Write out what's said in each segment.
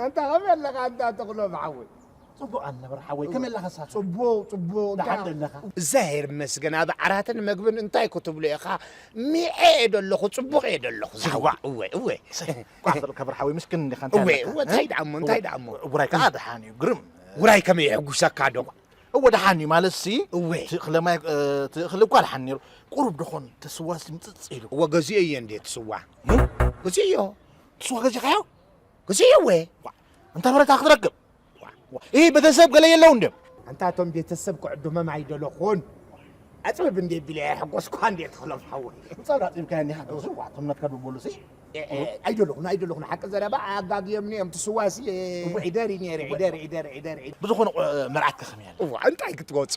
ኣንታ ከመይ ኣለኻ ኣንታ ተኽሎም ሓወይ? ጽቡቕ ኣነ በርሓ ሓወይ፣ ከመይ ኣለኻ ሳኻ? ጽቡቕ፣ ጽቡቕ፣ እንታይ ደሓን ደለኻ? እዛ ሄር መስገን ኣብ ዓራትን መግብን እንታይ ክትብሎ ኢኻ? ሚዐ እየ ደለኹ፣ ጽቡቕ እየ ደለኹ፣ ዝዋ። ዝዋ። እወ፣ እወ። እሰይ፣ ቋሕ በል ከብር ሓወይ፣ ምስኪን እንዲኻ፣ እንታይ እወ፣ ኣለካ? እወ፣ እንታይ እ? ደኣሞ፣ እንታይ እወ፣ ደኣሞ? ውራይ ከኣ ደሓን እዩ፣ ግርም። ውራይ ከመይ የሕጉሰካ ዶ? እወ፣ ደሓን እዩ፣ ማለትሲ፣ እወ። እቲ እኽለ ማይ፣ እ፣ እቲ እኽሊ እኳ ደሓን ነይሩ፣ ቁሩብ ደኾን፣ እቲ ስዋሲ ምጽጽ ኢሉ። እወ፣ ገዚኦዮ እንዴ፣ እቲ ስዋ? እ? ገዚኦዮ። እቲ ስዋ ገዚእኻዮ? ገዚኦዮ፣ እወ። ዋ፣ እንተ በረታ ክትረክብ። ዋ፣ ዋ። ይህ ቤተሰብ ገለ የለውን ድዮም? ኣንታ እቶም ቤተሰብ ክዕድሞም ኣይደለኹን። ኣጽብብ እንዴ ቢለ ኣይሐጎስኳ እንዴ ተኽሎም ሓወይ። ብጸብራ ኣጽቢብካዮ እኒኻ፣ ዶ? ዝዋ፣ እቶም ነካ ድበሉ ሲ? እ፣ እ፣ ኣይደለኹን፣ ኣይደለኹን። ሓቂ ዘረባ ኣጋግዮምኒ እዮም። ትስዋሲ፣ እ፣ እወ። ዒደር እዩ ነይረ፣ እወ። ዒደር፣ ዒደር፣ ዒደር፣ ዒደር። ብዝኾነ፣ እ፣ መርዓት ከኸም እያ? እዋ፣ እንታይ ክትወጾ?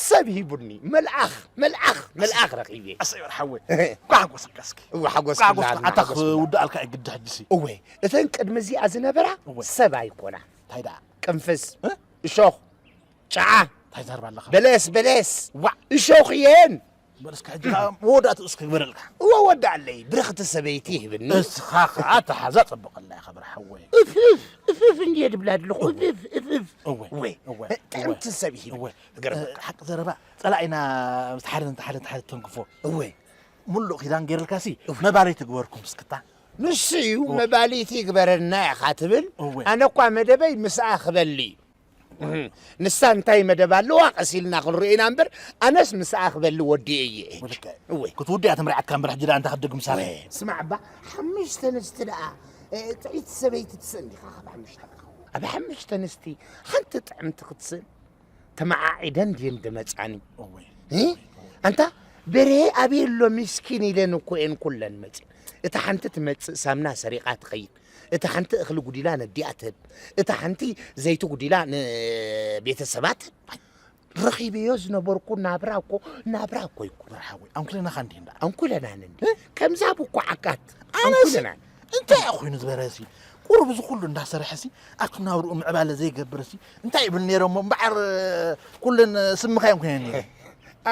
ሰብ ሂቡኒ። መልኣኽ፣ መልኣኽ፣ መልኣኽ ረኺበ። ኣሰይ፣ ወር ሓወይ። እኳ ሓጎሰካ እስኪ። እዋ፣ ሓጎስ እኳ ሓጎስ ኩላትና፣ ኣታ ሓጎስ ኩላትና። ክውድኣልካ እዩ ግዲ ሕጂ ሲ። እወ፣ እተን ቅድሚ እዚኣ ዝነበራ እወ። ሰብ ኣይኮና። እንታይ ደኣ? ቅንፍዝ፣ እ? እሾኽ፣ ጨዓ፣ እንታይ ዘርባ ኣለኻ? በለስ፣ በለስ። ዋዕ። እሾኽ እየን። በለስካ ሕጂ ከኣ መወዳእትኡ እስኪ ግበረልካ። እወ፣ ወዳኣለይ። ብርኽቲ ሰበይቲ ይህብኒ። እስኻ ከኣ ተሓዛ ጸብቐላ ኢኻ፣ ብር ሓወይ። እፍ፣ እፍ፣ እፍ፣ እፍ እንድየ ድብላ ኣለኹ። እፍ፣ እፍ፣ እፍ፣ እፍ። እወ፣ እወ፣ እወ፣ ጥዕምቲ እወ። ሰብ ይህብ። እወ። እገርመካ። ሓቂ ዘረባ፣ ጸላኢና ምስ ሓደ፣ ሓደ፣ ሓደ ተንክፎ። እወ። ሙሉእ ኪዳን ገይረልካ ሲ፣ እወ። መባልይቲ ግበርኩም እስክታ። ንሱ እዩ፣ እወ። መባልይቲ ግበረና ኢኻ ትብል። እወ። ኣነ እኳ መደበይ ምስኣ ክበሊ እዩ። እህ፣ ንሳ እንታይ መደብ ኣለዋ ቀስ ኢልና ክንርእዮ ኢና እምበር፣ ኣነስ ምስኣ ክበሊ ወዲኤ እየ። ወልቀ፣ እወ። ክትውድእ እያ ተመርዓትካ እምበር፣ ሕጂ ደኣ እንታይ ክትደግም ሳለ? እወ። ስማዕ እባ፣ ሓሙሽተ ኣንስቲ ደኣ፣ እ፣ ጥዕይቲ ሰበይቲ ትስእን ዲኻ ካብ ሓሙሽተ? ኣብ ሓሙሽተ ኣንስቲ ሓንቲ ጥዕምቲ ክትስእን ተመዓዒደን ድየን ድመጻኒ? እወ። እ? ኣንታ በርሄ ኣበይ ኣሎ ምስኪን ኢለን እኮ እየን ኩለን መጺኤን። እታ ሓንቲ ትመጽእ ሳምና ሰሪቓ ትኸይድ። እታ ሓንቲ እኽሊ ጉዲላ ነዲኣ ትህብ። እታ ሓንቲ ዘይቲ ጉዲላ ንቤተሰባ ትህብ። ረኺበዮ ዝነበርኩ ናብራ እኮ፣ ናብራ እኮ እዩ። ብርሓወይ፣ ኣንኩለናኻ እንዲህ እንዳ። ኣንኩለናን እንዲ። እ? ከምዛ ብኳዓካት። ኣነስ ኣንኩለናን። እንታይ እዩ ኮይኑ ዝበረሲ? ቁሩብ እዚ ኩሉ እንዳሰርሐሲ፣ ኣብቲ ናብርኡ ምዕባለ ዘይገብርሲ፣ እንታይ ይብል ነይሮሞ? እምበኣር ኩለን ስምኻ እዮም ኮይነን ነይረን።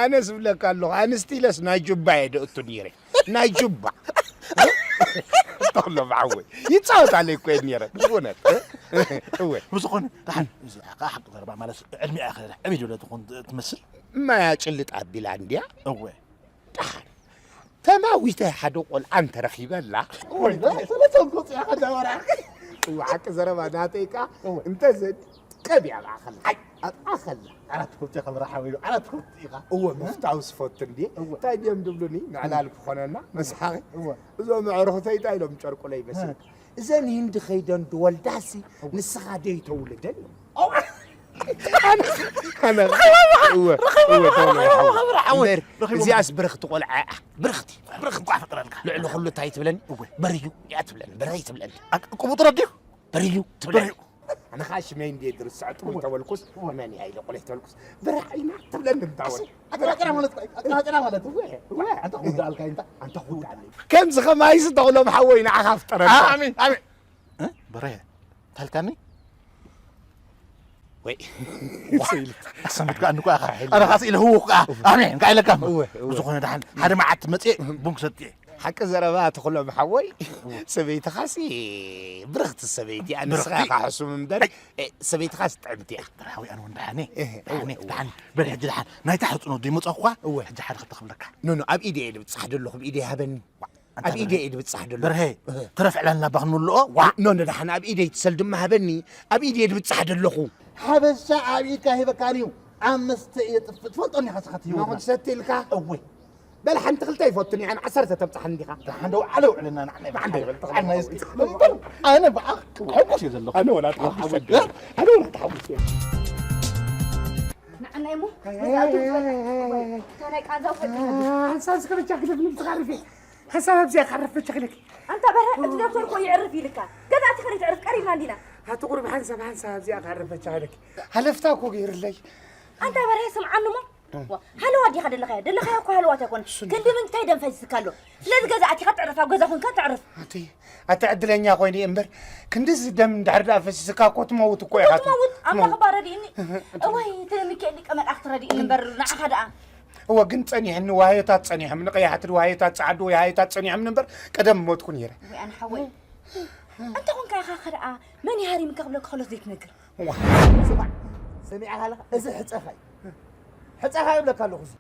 ኣነ ዝብለካ ኣለኹ፣ ኣንስቲ ኢለስ ናይ ጁባ እየ ደእቱ ነይረ። ናይ ጁባ። ተኽሎም ሓወይ። ይጻወት ኣለይ እኮ እየ ነይረ። ብዝኾነ። እወ። ብዝኾነ፣ ደሓን፣ እዚ ከዓ ሓቂ ዘረባ ማለት ዕድሚኣ ከ ዕብይ ዝበለት ትኾን ትመስል? እማያ ጭልጥ ኣቢላ እንድያ። እወ። ደሓን። ተማዊተ ሓደ ቆልዓ እንተረኺበላ። እወ፣ ሰለስተ ወርቂ ወፂኣ ከዳወራ። እወ፣ ሓቂ ዘረባ ናተይ ከዓ እወ። እንተዘድ ቀብ እያ ኣብኣ ከላ። ኣይ። ኣብኣ ከላ። ዓራት ክፍቲ ከብራ ሓወይ፣ ዓራት ክፍቲ ኢኻ። እወ፣ ምፍታው ስፈቱ እንዴ? እወ። እንታይ ድዮም ድብሉኒ? ምዕላል ክኾነና፣ መሳኺ። እወ። እዞም ኣዕሩኽተይ እንታይ ኢሎም ጨርቁለይ መሲል? እ። እዘን ህንዲ ከይደን ድወልዳሲ፣ እወ። ንስኻ ደይተውልደን እዮም። ኣነ፣ ኣነ፣ እወ፣ እወ፣ ተውለ ሓወይ። እምበር፣ ረኺቦም። እዚኣስ ብርኽቲ ቆልዓ እያ። ብርኽቲ፣ ብርኽቲ። እንኳዕ ፈጠረልካ። ልዕሊ ኩሉ እንታይ ትብለኒ? እወ። በርዩ እያ ትብለኒ፣ በረይ ትብለኒ። ኣቅ-፣ ቅቡጥ ረድዩ? በርዩ ትብለኒ። በርዩ። ኣነ ኸዓ ሽመይ እንድየ ድርስዖ ጥሙይ እወ። ተበልኩስ፣ እወ። መን እያ ኢለ ቆልዕ ተበልኩስ፣ በራዒና ትብለኒ እንታወል። ኣቀራቅራ ማለት እኮ፣ ኣቀራቅራ ማለት እኮ። እወ፣ እወ። ኣንታ ክውድኣልካ እንታ፣ ኣንታ ክውድኣለይ። ከምዚ ኸማይሲ ተኽሎም ሓወይ ንዓኻ ፍጠረልካ። ኣሜን፣ ኣሜን። እ? በሬ፣ ታልካኒ? ወይ። ኣሰሚትካ ኣንኳ ኢኻ። ኣነ ኻስ ኢለ ህወ እኮ፣ ኣሜን፣ እንታይ ኢለካ? እወ፣ እወ። ብዝኾነ ደሓን፣ ሓደ መዓልቲ መጽኤ ቡን ክሰትየ። ሓቂ ዘረባ ተኽሎም ሓወይ፣ እወ። ሰበይትኻሲ ብርኽቲ ሰበይቲ እያ፣ ንስኻ ብርኽቲ። ኢኻ ሕሱም እምበር፣ ኣይ። እ፣ ሰበይትኻስ ጥዕምቲ እያ። ብርሃዊ ኣነ እውን ደሓነ፣ እህ፣ ደሓነ፣ እወ፣ እወ። ደሓነ። በል ሕጂ ደሓን፣ ናይታ ሕጽኖ ዘይመጻእኳ፣ እወ። ሕጂ ሓደ ክልተ ክብለካ። ኖ፣ ኖ፣ ኣብ ኢደ እየ ድብጻሕ ደለኹ፣ ብኢደ ይሃበኒ። ዋ፣ ኣንታ ኣብ ኢደ እየ ድብጻሕ ደለኹ። በርሄ፣ እህ። ትረፍ ዕላልና ባኽ ንብልኦ። ዋ፣ ኖ፣ ኖ፣ ደሓን፣ ኣብ ኢደይ ትሰል ድማ ሃበኒ፣ ኣብ ኢደ እየ ድብጻሕ ደለኹ። ሓበሻ ኣብ ኢድካ ሂበካን እዩ፣ ኣብ መስተ እየ ጥፍ-፣ ትፈልጦ እኒኻ ስኻ ትህይወና። ኖ፣ ክትሰቲ ኢልካ? እወ። በል ሓንቲ ክልተ ይፈቱኒ፣ ኣነ ዓሰርተ ተብጽሓኒ ዲኻ? ደሓን ዶ ዓለ ውዕልና ንዓና ይበል። ዓለ ውዕልና ንዓና ይበል። ይበል። እምበር ኣነ ብኣኽ ሕጉስ እየ ዘለኹ። ኣነ ወላ ተሓጉስ እየ። ኣነ ወላ ተሓጉስ እየ። ንዓና እሞ፣ ኣይ፣ ኣይ፣ ኣይ፣ ኣይ፣ ኣይ፣ ኣይ። እታ ናይ ቃንዛ ውሕድ ትነብር። ሓንሳብ እስከ በጃ ክደፍኒ ብትኻርፊ። ሓንሳብ ኣብዚኣ ክዓርፍ በጃ ክለኪ። ኣንታ በርሀ፣ እቲ ዶክተር እኮ ይዕርፍ ኢልካ። ገዛ ኣቲኻ ዘይትዕርፍ ቀሪብና እንዲና። ኣቲ ቁሩብ ሓንሳብ፣ ሓንሳብ ኣብዚኣ ክዓርፍ በጃ ክለኪ። ሃለፍታ እኮ ገይርለይ። ኣንታ በርሀ፣ ስምዓኒ እሞ፣ ዋ፣ ሃለዋት ዲኻ ደለኻያ? ደለኻያ እኮ ሃለዋት ኣይኮነን። እሱ ክንዲ ምንታይ ደም ፈሲስካ ኣሎ? ስለዚ ገዛ ኣቲኻ ትዕርፍ፣ ኣብ ገዛ ኮንካ ትዕርፍ። ኣቲ፣ ኣቲ ዕድለኛ ኮይነ እምበር፣ ክንድዚ ደም እንድሕር ደኣ ፈሲስካ እኮ ትመውት እኮ እኮ ኢኻ። ትመውት? ኣምላኽ እባ ረዲእኒ። እህ፣ እህ። እዋይ፣ እቲ ሚካኤል ሊቀ መላእክቲ ረዲእኒ እምበር፣ ንዓኻ ደኣ። እወ፣ ግን ጸኒሕኒ፣ ዋህዮታት ጸኒሖም፣ ንቀያሕቲ ዋህዮታት፣ ጸዓዱ ዋህዮታት ጸኒሖም እምበር፣ ቀደም ሞትኩ ነይረ። ወይ ኣነ ሓወይ። እንተ ኾንካ ኢኻ ከ ደኣ መን እዩ ሃሪምካ ክብለካ ከሎ ዘይትነግር? ዋ፣ ስማዕ፣ ሰሚዕኻ ኣለኻ? እዚ ሕጸኻ እዩ። ሕጸኻ ይብለካ ኣለኹ። እዚ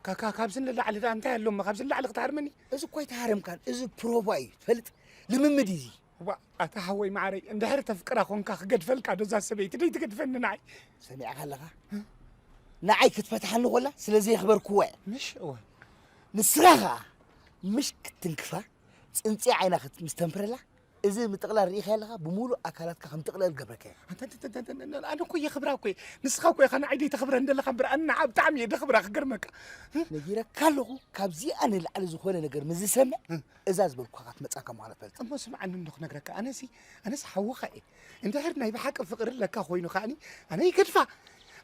ካ- ካ- ካብዚ ንላዕሊ ደኣ እንታይ ኣሎ እሞ? ካብዚ ንላዕሊ ክትሃርመኒ? እዚ እኮ ኣይተሃረምካን። እዚ ፕሮቫ እዩ፣ ትፈልጥ? ልምምድ እዩ እዚ። ዋ፣ ኣታ ሓወይ መዓረይ፣ እንድሕር ተፍቅራ ኾንካ ክገድፈልካ ዶ እዛ ሰበይቲ? ደይ ትገድፈኒ ንዓይ። ሰሚዕኻ ኣለኻ? ንዓይ ክትፈትሓኒ ኮላ ስለ ዘየኽበርክዋ እየ። ምሽ? እወ። ንስኻ ኸኣ ምሽ ክትትንክፋ፣ ጽንጺ ዓይና ምስ ተንፍረላ፣ እዚ ምጥቕላል ርኢኻዮ ኣለኻ? ብምሉእ ኣካላትካ ከም ጥቕለል ገብረካ እየ። ኣነ እኮ የኽብራ እኮ እየ። ንስኻ እኮ ኢኻ ንዓይ ደይተኽብረኒ ዘለኻ እምበር፣ ኣነ ንዓ ብጣዕሚ እየ ደኽብራ ክገርመካ። ነጊረካ ኣለኹ፣ ካብዚኣ ንላዕሊ ዝኾነ ነገር ምስ ዝሰምዕ፣ እዛ ዝበልኩኻ ክትመጻካ ምዃና ትፈልጥ። እሞ ስምዓኒ እንዶ ክነግረካ፣ ኣነሲ፣ ኣነስ ሓውኻ እየ። እንድሕር ናይ ብሓቂ ፍቕሪ ኣለካ ኮይኑ ከኣኒ፣ ኣነ ይገድፋ።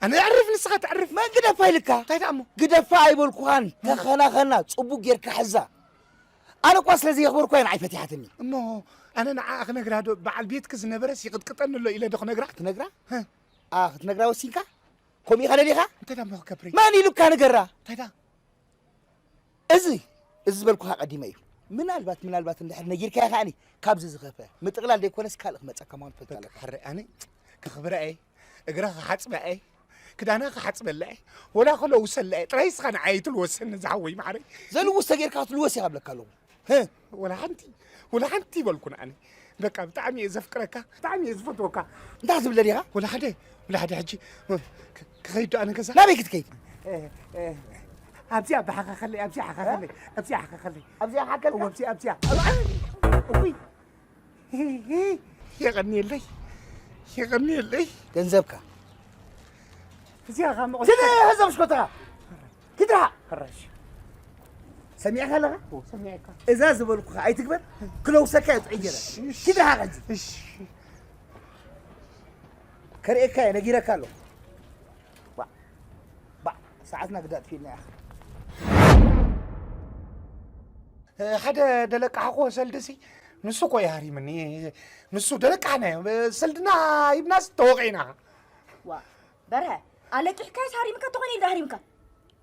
ኣነ እዕርፍ፣ ንስኻ ትዕርፍ። መን ግደፋ ኢልካ? እንታይ ደኣ እሞ? ግደፋ ኣይበልኩኻን። ተኸናኸና፣ ጽቡቕ ጌርካ ሕዛ። ኣነ እኳ ስለ ዘየኽበርኩ እያ ንዓይ ፈቲሓትኒ። እሞ ኣነ ንዓኣ ክነግራ ዶ በዓል ቤትኪ ዝነበረስ ይቕጥቅጠኒ ኣሎ ኢለ ዶ ክነግራ? ክትነግራ? እ። ኣ፣ ክትነግራ ወሲንካ? ከምኡ ኢኻ ደሊኻ? እንታይ ደኣ እሞ ክገብር እየ? መን ኢሉካ ንገራ? እንታይ ደኣ? እዚ፣ እዚ ዝበልኩኻ ቀዲመ እዩ። ምናልባት፣ ምናልባት እንድሕር ነጊርካያ ከኣኒ ካብዚ ዝኸፍአ ምጥቕላል ዘይኮነስ ካልእ ክመጸካ ምዃኑ ትፈልጥ ኣለካ። ሕራይ ኣነ ከኽብራ እየ፣ እግራ ክሓጽባ እየ፣ ክዳና ክሓጽበላ እየ፣ ወላ ክለውሰላ እየ። ጥራይ እስኻ ንዓይ ኣይትልወሰኒ ዝሓወይ መዓረይ። ዘልውስ ተጌርካ ክትልወስ ኢኻ እብለካ ኣለኹ። ህ። ወላ ሓንቲ፣ ወላ ሓንቲ ይበልኩን ኣነ። በቃ ብጣዕሚ እየ ዘፍቅረካ፣ ብጣዕሚ እየ ዝፈትወካ። እንታይ ክትብለ ዲኻ? ወላ ሓደ፣ ወላ ሓደ ሕጂ ክ-፣ ክኸይድ ዶ ኣነ ገዛ? ናበይ ክትከይድ? እ፣ እ፣ ኣብዚኣ ብሓኻኸለይ፣ ኣብዚኣ ሓኻኸለይ፣ ኣብዚኣ ሓኻኸለይ። ኣብዚኣ ሓከልካ? እወ፣ ኣብዚኣ፣ ኣብዚኣ። እውይ። የቐንየለይ፣ የቐንየለይ። ገንዘብካ። እዚኣ ኸኣ መቑስ-፣ ስለ ህዘብ ሽኮትኻ። ኪድራ። ሕራሽ። ሰሚዕካ ኣለኻ? ኦ፣ ሰሚዐካ። እዛ ዝበልኩኻ ኣይትግበር። ክለውሰካ እየ ጥዑይ ገይረ። እሺ፣ እሺ። ኪድራ ሕጂ። እሺ። ከርእየካ እየ፣ ነጊረካ ኣለኹ። ባ-፣ ባ-፣ ሰዓትና ግዳ ኣጥፊእና ኢኻ። እ፣ ሓደ ደለቃሓኹ ሰልድሲ፣ ንሱ እኮ እዩ ሃሪምኒ። ንሱ ደለቃሕና እዩ። ሰልድና ሂብናስ ተወቒዕና። ዋ፣ በርሀ፣ ኣለቂሕካዮስ ሃሪምካ ተኾይኑ ኢሉ ሃሪምካ።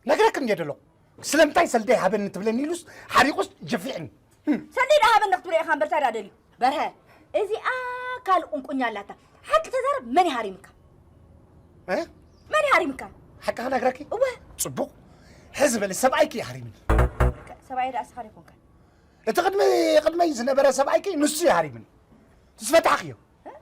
ነግረክ እንድየ ደለኹ። ስለምንታይ ሰልደይ ሃበኒ ትብለኒ ኢሉስ ሓሪቑስ ጀፊዕኒ። ሰልደይ ደኣ ሃበኒ ክትብሎ ኢኻ እምበር፣ እንታይ ደኣ ደልዩ? በርሀ፣ እዚኣ ካልእ ቁንቁኛ ኣላታ። ሓቂ ተዛረብ፣ መን እዩ ሃሪምካ? እ? መን እዩ ሃሪምካ? ሓቂ ክነግረኪ? እወ። ጽቡቕ። ሕዚ በሊ፣ ሰብኣይኪ እዩ ሃሪምኒ። ሰብኣይ ደኣ እስኻ ዶ ኣይኮንካን? እቲ ቅድሚ፣ ቅድመይ ዝነበረ ሰብኣይኪ ንሱ እዩ ሃሪምኒ። ትስፈታሕክዮ። እ?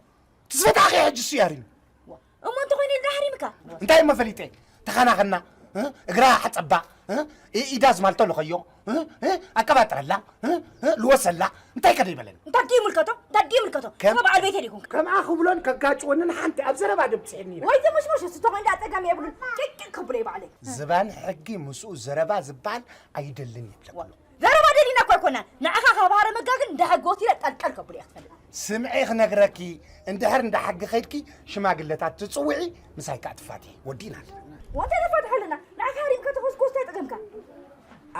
ትስፈታሕክዮ፣ ሕጂ እሱ እዩ ሃሪምኒ። ዋ፣ እሞ እንተኾይኑ ኢሉ ዶ ሃሪምካ? እንታይ እሞ ፈሊጠ? ተኸናኸና፣ እ? እግራ ሓጸባ፣ እ? ኢ-፣ ኢዳ ዝማልቶ ልኸዮ፣ እ? እ? ኣቀባጥረላ፣ እ? እ? ልወሰላ፣ እንታይ ከ ደይበለኒ? እንታይ ድዩ ይምልከቶ? እንታይ ድዩ ይምልከቶ? ከም እሞ በዓል ቤተይ ዲኹም? ከምኣ ክብሎን ከጋጭወንን ሓንቲ ኣብ ዘረባ ደብጽሕኒ። ወይ ተመሽመሽ፣ እሱ ተኾይኑ ዳኣ ጸገም የብሉን። ጭቅጭቅ ከብሎ ይባዕለይ። ዝባን ሕጊ ምስኡ ዘረባ ዝበሃል ኣይደልን ይብለካ። ዋ፣ ዘረባ ደሊና እኮ ኣይኮናን። ንዓኻ ካብ ሃረመጋ ግን እንዳ ሕጊ ወሲደ ጠልጠል ከብሎ እየ ክትፈልጥ። ስምዒ ክነግረኪ፣ እንድሕር እንዳ ሕጊ ከይድኪ ሽማግለታት ትጽውዒ፣ ምሳይ ከኣ ትፋትሒ። ወዲእና ኣለና። ወንተ ተፋትሐልና፣ ንዓኻ ሃሪምካ ተኾስኮስ እንታይ ጠቀምካ?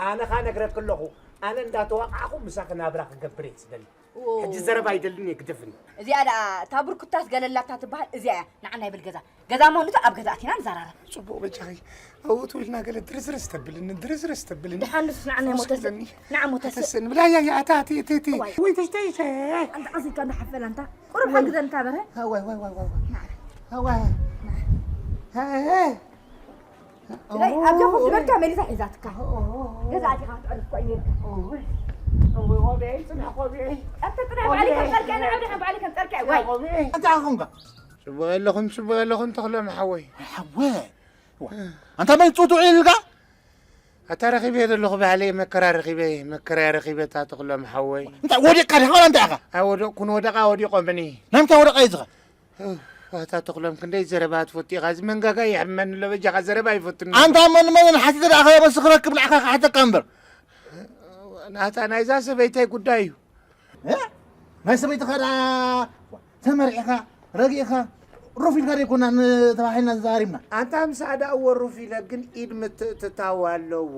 ኣነ ኸኣ ነግረኪ ኣለኹ፣ ኣነ እንዳተዋቃዕኹ ምሳኺ ናብራ ክገብር እየ ዝደሊ። ኦ። ሕጂ ዘረባ ኣይደልን እየ፣ ግደፍኒ። እዚኣ ደኣ እታ ብርኩታስ ገለላታ ትበሃል እዚኣ እያ። ንዓና ይብል ገዛ። ገዛ መሆኑ ኣብ ገዛ ኣቲና ንዘራረብ። ጽቡቕ በጃኺ። ኣብኡ ትውልና ገለ ድርዝርዝ ተብልኒ፣ ድርዝርዝ ተብልኒ። ደሓን ንሱስ ንዓና ወስደኒ። ይሞተስ-፣ ንዓ ሞተስ። ተሰኒ። ብላ ያ፣ ያ፣ ኣታ፣ ኣቲ፣ ኣቲ፣ ኣቲ። ዋይ። ወይ ተሽተይሸ። ኣንታ ቀሲልካ እንዳ ሓፈላ እንታ። ቁሩብ ሓግዘ እንታ በርሀ። ኣዋይ፣ ዋይ፣ ዋይ፣ ዋይ፣ ዋይ። ኣዋይ። ሀ፣ ሀ። ስለይ ኣብዛ ኮፍ ዝበልካ መሊሳ ሒዛትካ። ኦ፣ ኦ፣ ኦ። ገዛ ኣቲኻ ክትዕርፍ እኮ እዩ ነይርካ። ኦ፣ ኦ፣ ቆቢዐይ፣ ጽንሕ ቆቢዐይ። ኣንተ ጽንሕ ባዕለይ ከምጸልካ፣ ንዓ ደሓን ባዕለይ ከምጸልካ። ዋይ። ቆቢዐይ። እንታይ ኣኾንካ? ጽቡቕ የለኹን፣ ጽቡቕ የለኹን፣ ተኽሎም ሓወይ። ሓወይ። ዋ። ኣንታ መን ጽውትው ኢልካ? ኣታ ረኺበ ዘለኹ ባዕለይ መከራ ረኺበ፣ መከራ ረኺበ፣ ኣታ ተኽሎም ሓወይ። እንታይ ወዲቕካ ዲኻ ዋላ እንታይ ኢኻ? ኣይወደቕኩን፣ ወደቓ ወዲቖምኒ። ናይ ምንታይ ወደቓ እዩ ዝኸ? እፍ፣ ኣታ ተኽሎም ክንደይ ዘረባ ትፈቱ ኢኻ። እዚ መንጋጋ ይሕመኒ ኣሎ፣ በጃኻ ዘረባ ይፈቱኒ። ኣንታ መን መን ሓቲተ ደኣ ከመስ ክረክብ ንዓኻ ክሓተካ እምበር። ናታ ናይዛ ሰበይተይ ጉዳይ እዩ። እ? ናይ ሰበይትኻ ደኣ ተመርዒኻ፣ ረጊእኻ፣ ሩፍ ኢልካ ደይኮና ን-፣ ተባሂልና ተዛሪብና። ኣንታ ምሳእ ደኣ እወ ሩፍ ኢለ፣ ግን ኢድ ምትእትታው ኣለዎ።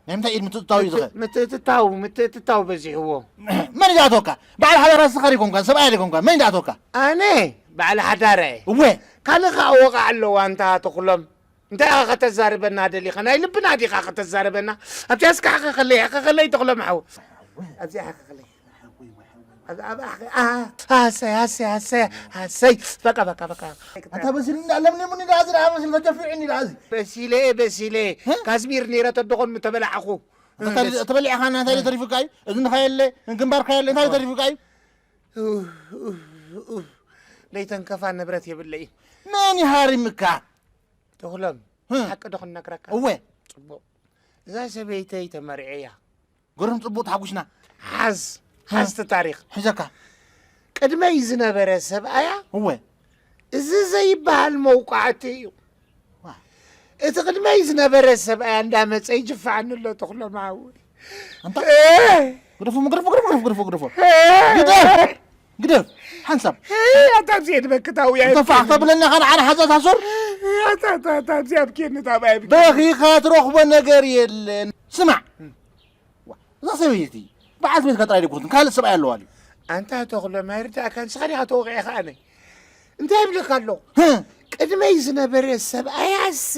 ናይ ምንታይ ኢድ ምትእትታው እዩ ዝኸ? ምት-፣ ምትእትታው፣ ምትእትታው በዚሕዎ። መን እዩ ዝኣተወካ? በዓል ሓዳር ንስኻ ደይኮንካ፣ ሰብኣያ ደይኮንካ፣ መን እዩ ዝኣተወካ? ኣነ በዓል ሓዳር እየ። እወ። ካልእ ኸኣ ወቓዕ ኣለዋ ኣንታ ተኽሎም። እንታይ ኢኻ ከተዛርበና ደሊኻ? ናይ ልብና ዲኻ ከተዛርበና? ኣብዚኣ እስከ ሓኸኸለይ፣ ሓኸኸለይ ተኽሎም ሓው። ኣብዚኣ ሓኸኸለይ። ኣሰይ ኣሰይ ኣሰይ ኣሰይ በቃ በቃ በቃ። ኣታ በሲሉ እንዳ ለምሊሙኒ ደኣ እዚ ደኣ በሲሉ ተጨፊዑኒ ደኣ እዚ። በሲለ በሲለ። ካዝሚር ነይረ ተደኾን ምተበላዕኹ። ተበሊዕኻ እንታይ ተሪፉካ እዩ? እዝንኻ የለ፣ ግንባርካ የለ፣ እንታይ ተሪፉካ እዩ? ለይተንከፋ ንብረት የብለይ። መን ይሃሪምካ? ተኽሎም፣ ሓቂ ዶ ክነግረካ? እወ። ጽቡቕ። እዛ ሰበይተይ ተመርዕያ። ግርም ጽቡቕ ተሓጒስና። ሓዝ፣ ሓዝቲ ታሪኽ። ሒዘካ። ቅድመይ ዝነበረ ሰብኣያ፣ እወ። እዚ ዘይበሃል መውቃዕቲ እዩ። ዋ። እቲ ቅድመይ ዝነበረ ሰብኣያ እንዳመጸ ይጅፍዓኒ ኣሎ፣ ተኽሎም ሓወይ። ኣንታ? እ! ግደፎ፣ ግደፎ፣ ግደፎ፣ ግደፎ፣ ግደፎ። እ! ግደፍ! ግደፍ! ሓንሳብ። እ! ኣታ ብዘይ ድበክታዊ እያ። እንተ ፋሕ ተብለኒ ኸኣ ንዓና ሓዛ ታሶር። ኣታ፣ ኣታ፣ ኣታ፣ ኣብዚ ኣብኪ ንታባይ ኣብኪ። በኺኻ ትረኽቦ ነገር የለን። ስማዕ። ዋ፣ እዛ ሰበይቲ በዓልቲ ቤትካ ጥራይ ደይኮነትን ካልእ ሰብኣይ ኣለዋ ድዩ? ኣንታ ተኽሎም ኣይርዳእካን፣ ንስኻ ዲኻ ተወቒዕኻ ኣነ። እንታይ ይብለካ ኣለኹ? ህም። ቅድመይ ዝነበረ ሰብኣያሲ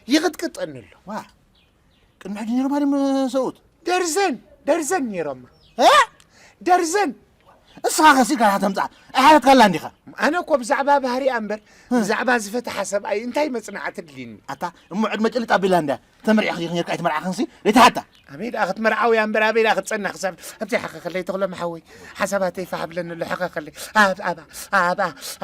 ይቕጥቅጠኒ ኣሎ። ዋ፣ ቅድሚ ሕጂ ነይሮማ ድዮም ሰብኡት? ደርዘን፣ ደርዘን ነይሮማ። እ? ደርዘን። እስኻ ከሲእካ ኢኻ ተምጽኣ። ኣይሓተትካላን ዲኻ? ኣነ እኮ ብዛዕባ ባህሪኣ እምበር፣ እ። ብዛዕባ ዝፈትሓ ሰብኣይ እንታይ መጽናዕቲ ኣድልይኒ? ኣታ፣ እሞ ዕድመ ጭልጥ ኣቢላ እንድያ። ተመርዒኺ ዲኺ ነይርካ ኣይትመርዓኽንሲ? ዘይትሓታ። ኣበይ ደኣ ክትመርዓው እያ እምበር፣ ኣበይ ደኣ ክትጸንሕ ክሳብ፣ ኣብቲ ሓኸኸለይ ተኽሎም ሓወይ፣ ሓሳባተይ ፋሕ ብለኒ ኣሎ፣ ሓኸኸለይ። ኣብ፣ ኣባ፣ ኣባ፣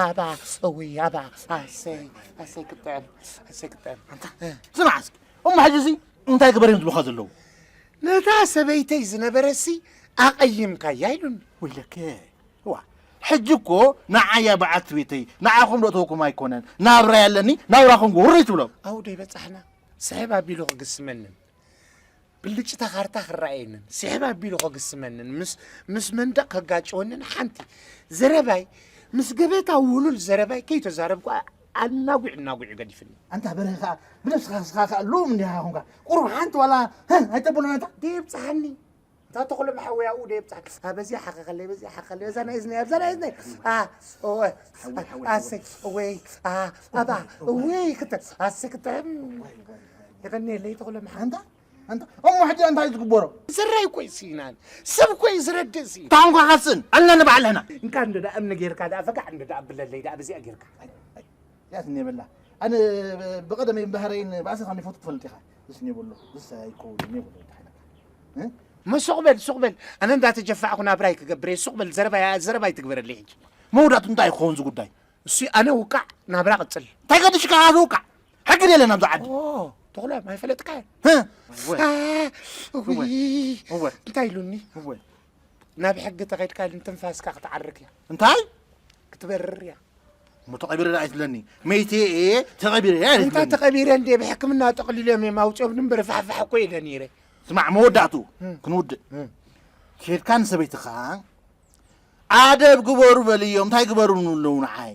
ኣባ፣ እውይ፣ ኣባ፣ ኣሰይ፣ ኣሰይ ክጥዕም፣ ኣሰይ ክጥዕም። ኣንታ፣ እ። ስማዕ እስኪ፣ እሞ ሕጂሲ እንታይ ግበር እዮም ዝብሉኻ ዘለዉ? ነታ ሰበይተይ ዝነበረሲ ኣቐይምካያ ኢሉኒ። ወይለከ፣ ዋ፣ ሕጂ እኮ ንዓያ በዓልቲ ቤተይ፣ ንዓኹም ዶ እተወኩም ኣይኮነን፣ ናብራ ያለኒ፣ ናብራኹም ግበሩ ትብሎም። ኣውደይ በጻሕና፣ ስሕብ ኣቢሉ ክግስመንን፣ ብልጭታ ካርታ ክረኣየንን፣ ስሕብ ኣቢሉ ክግስመንን፣ ምስ፣ ምስ መንደቕ ከጋጭወንን ሓንቲ ዘረባይ፣ ምስ ገበታ ውሉል ዘረባይ ከይተዛረብኩ ኣናጒዕ እናጒዕ ገዲፍኒ። ኣንታ በርሀ ኸኣ ብነብስኻ ንስኻ ኸኣ ልኡም እንዲኻ ኾንካ። ቁሩብ ሓንቲ ዋላ፣ ህህ፣ ኣይተብሎን ኣንታ። ደየብጽሓኒ። እታ ተኽሎም ሓወይ ኣብኡ ደየብጽሓኒ። ኣ፣ በዚኣ ሓኸኸለይ፣ በዚኣ ሓኸኸለይ፣ በዛ ናይ እዝነይ፣ ኣብዛ ናይ እዝነይ። ኣ፣ እወ። ሓወይ፣ ሓወይ፣ ኣሰይ፣ ሓወይ። እወይ፣ ኣ፣ ኣባ፣ እወይ፣ ክተ-፣ ኣሰይ፣ ክተ-፣ ዋይ፣ ዋይ፣ ዋይ። የቐንየለይ ተኽሎም ሓወይ። ኣንታ፣ ኣንታ፣ እሞ ሕጂ እንታይ እዩ ዝግበሮ? ዝረይ እኮ እዩ ስኢናን። ሰብ እኮ እዩ ዝረድእ ስኢና። ታንኳ ካስን፣ ኣልና ንባዕልና። እንካ እንዶ ደኣ እምኒ ጌርካ ደኣ ፈጋዕ እንዶ ደኣ ብለለይ ደኣ በዚኣ ጌርካ። ኣይ፣ ኣይ። ያትኒ የብላ። ኣነ ብቐደመይ ባህረይን ባእሲ ከም ይፈቱ ትፈልጥ ኢኻ። ዝስኒ የብሉ። ዝስ ኣይከውን የብሉ እንታይ ኢኻ? እ? መ ሱቕ በል፣ ሱቕ በል። ኣነ እንዳተጀፋዕኩ ናብራይ ክገብር እየ። ሱቕ በል፣ ዘረባ፣ ዘረባ ኣይትግበረለይ ሕጂ። መውዳቱ እንታይ ክኸውን እዚ ጉዳይ? እሱ ኣነ ውቃዕ ናብራ ቅጽል። እንታይ ገድሽካ ዝውቃዕ? ሕጊ የለን ኣብዚ ዓዲ። ኦ፣ ተኽሎም ኣይፈለጥካዮን። እ? እወ። አ፣ እወ። ውይ። እወ። እንታይ ኢሉኒ? እወ። ናብ ሕጊ ተኸይድካ ኢሉኒ ትንፋስካ ክትዓርግ እያ። እንታይ? ክትበርር እያ። እሞ ተቐቢረ ደኣ ኣይትብለኒ። መይተ እየ፣ ተቐቢረ እየ እንታይ ኣይትብለኒ። ተቐቢረ እንዴ? ብሕክምና ጠቕሊሎም እዮም ኣውፅኦም እምበር ፋሕፋሕ እኮ ኢለ ነይረ። ስማዕ፣ መወዳእትኡ እም። ክንውድእ። እም። ኬድካ ንሰበይትኻ ኣደብ ግበሩ በልዮም፣ እንታይ ግበሩ ንብሉ ኣለዉ ንዓይ።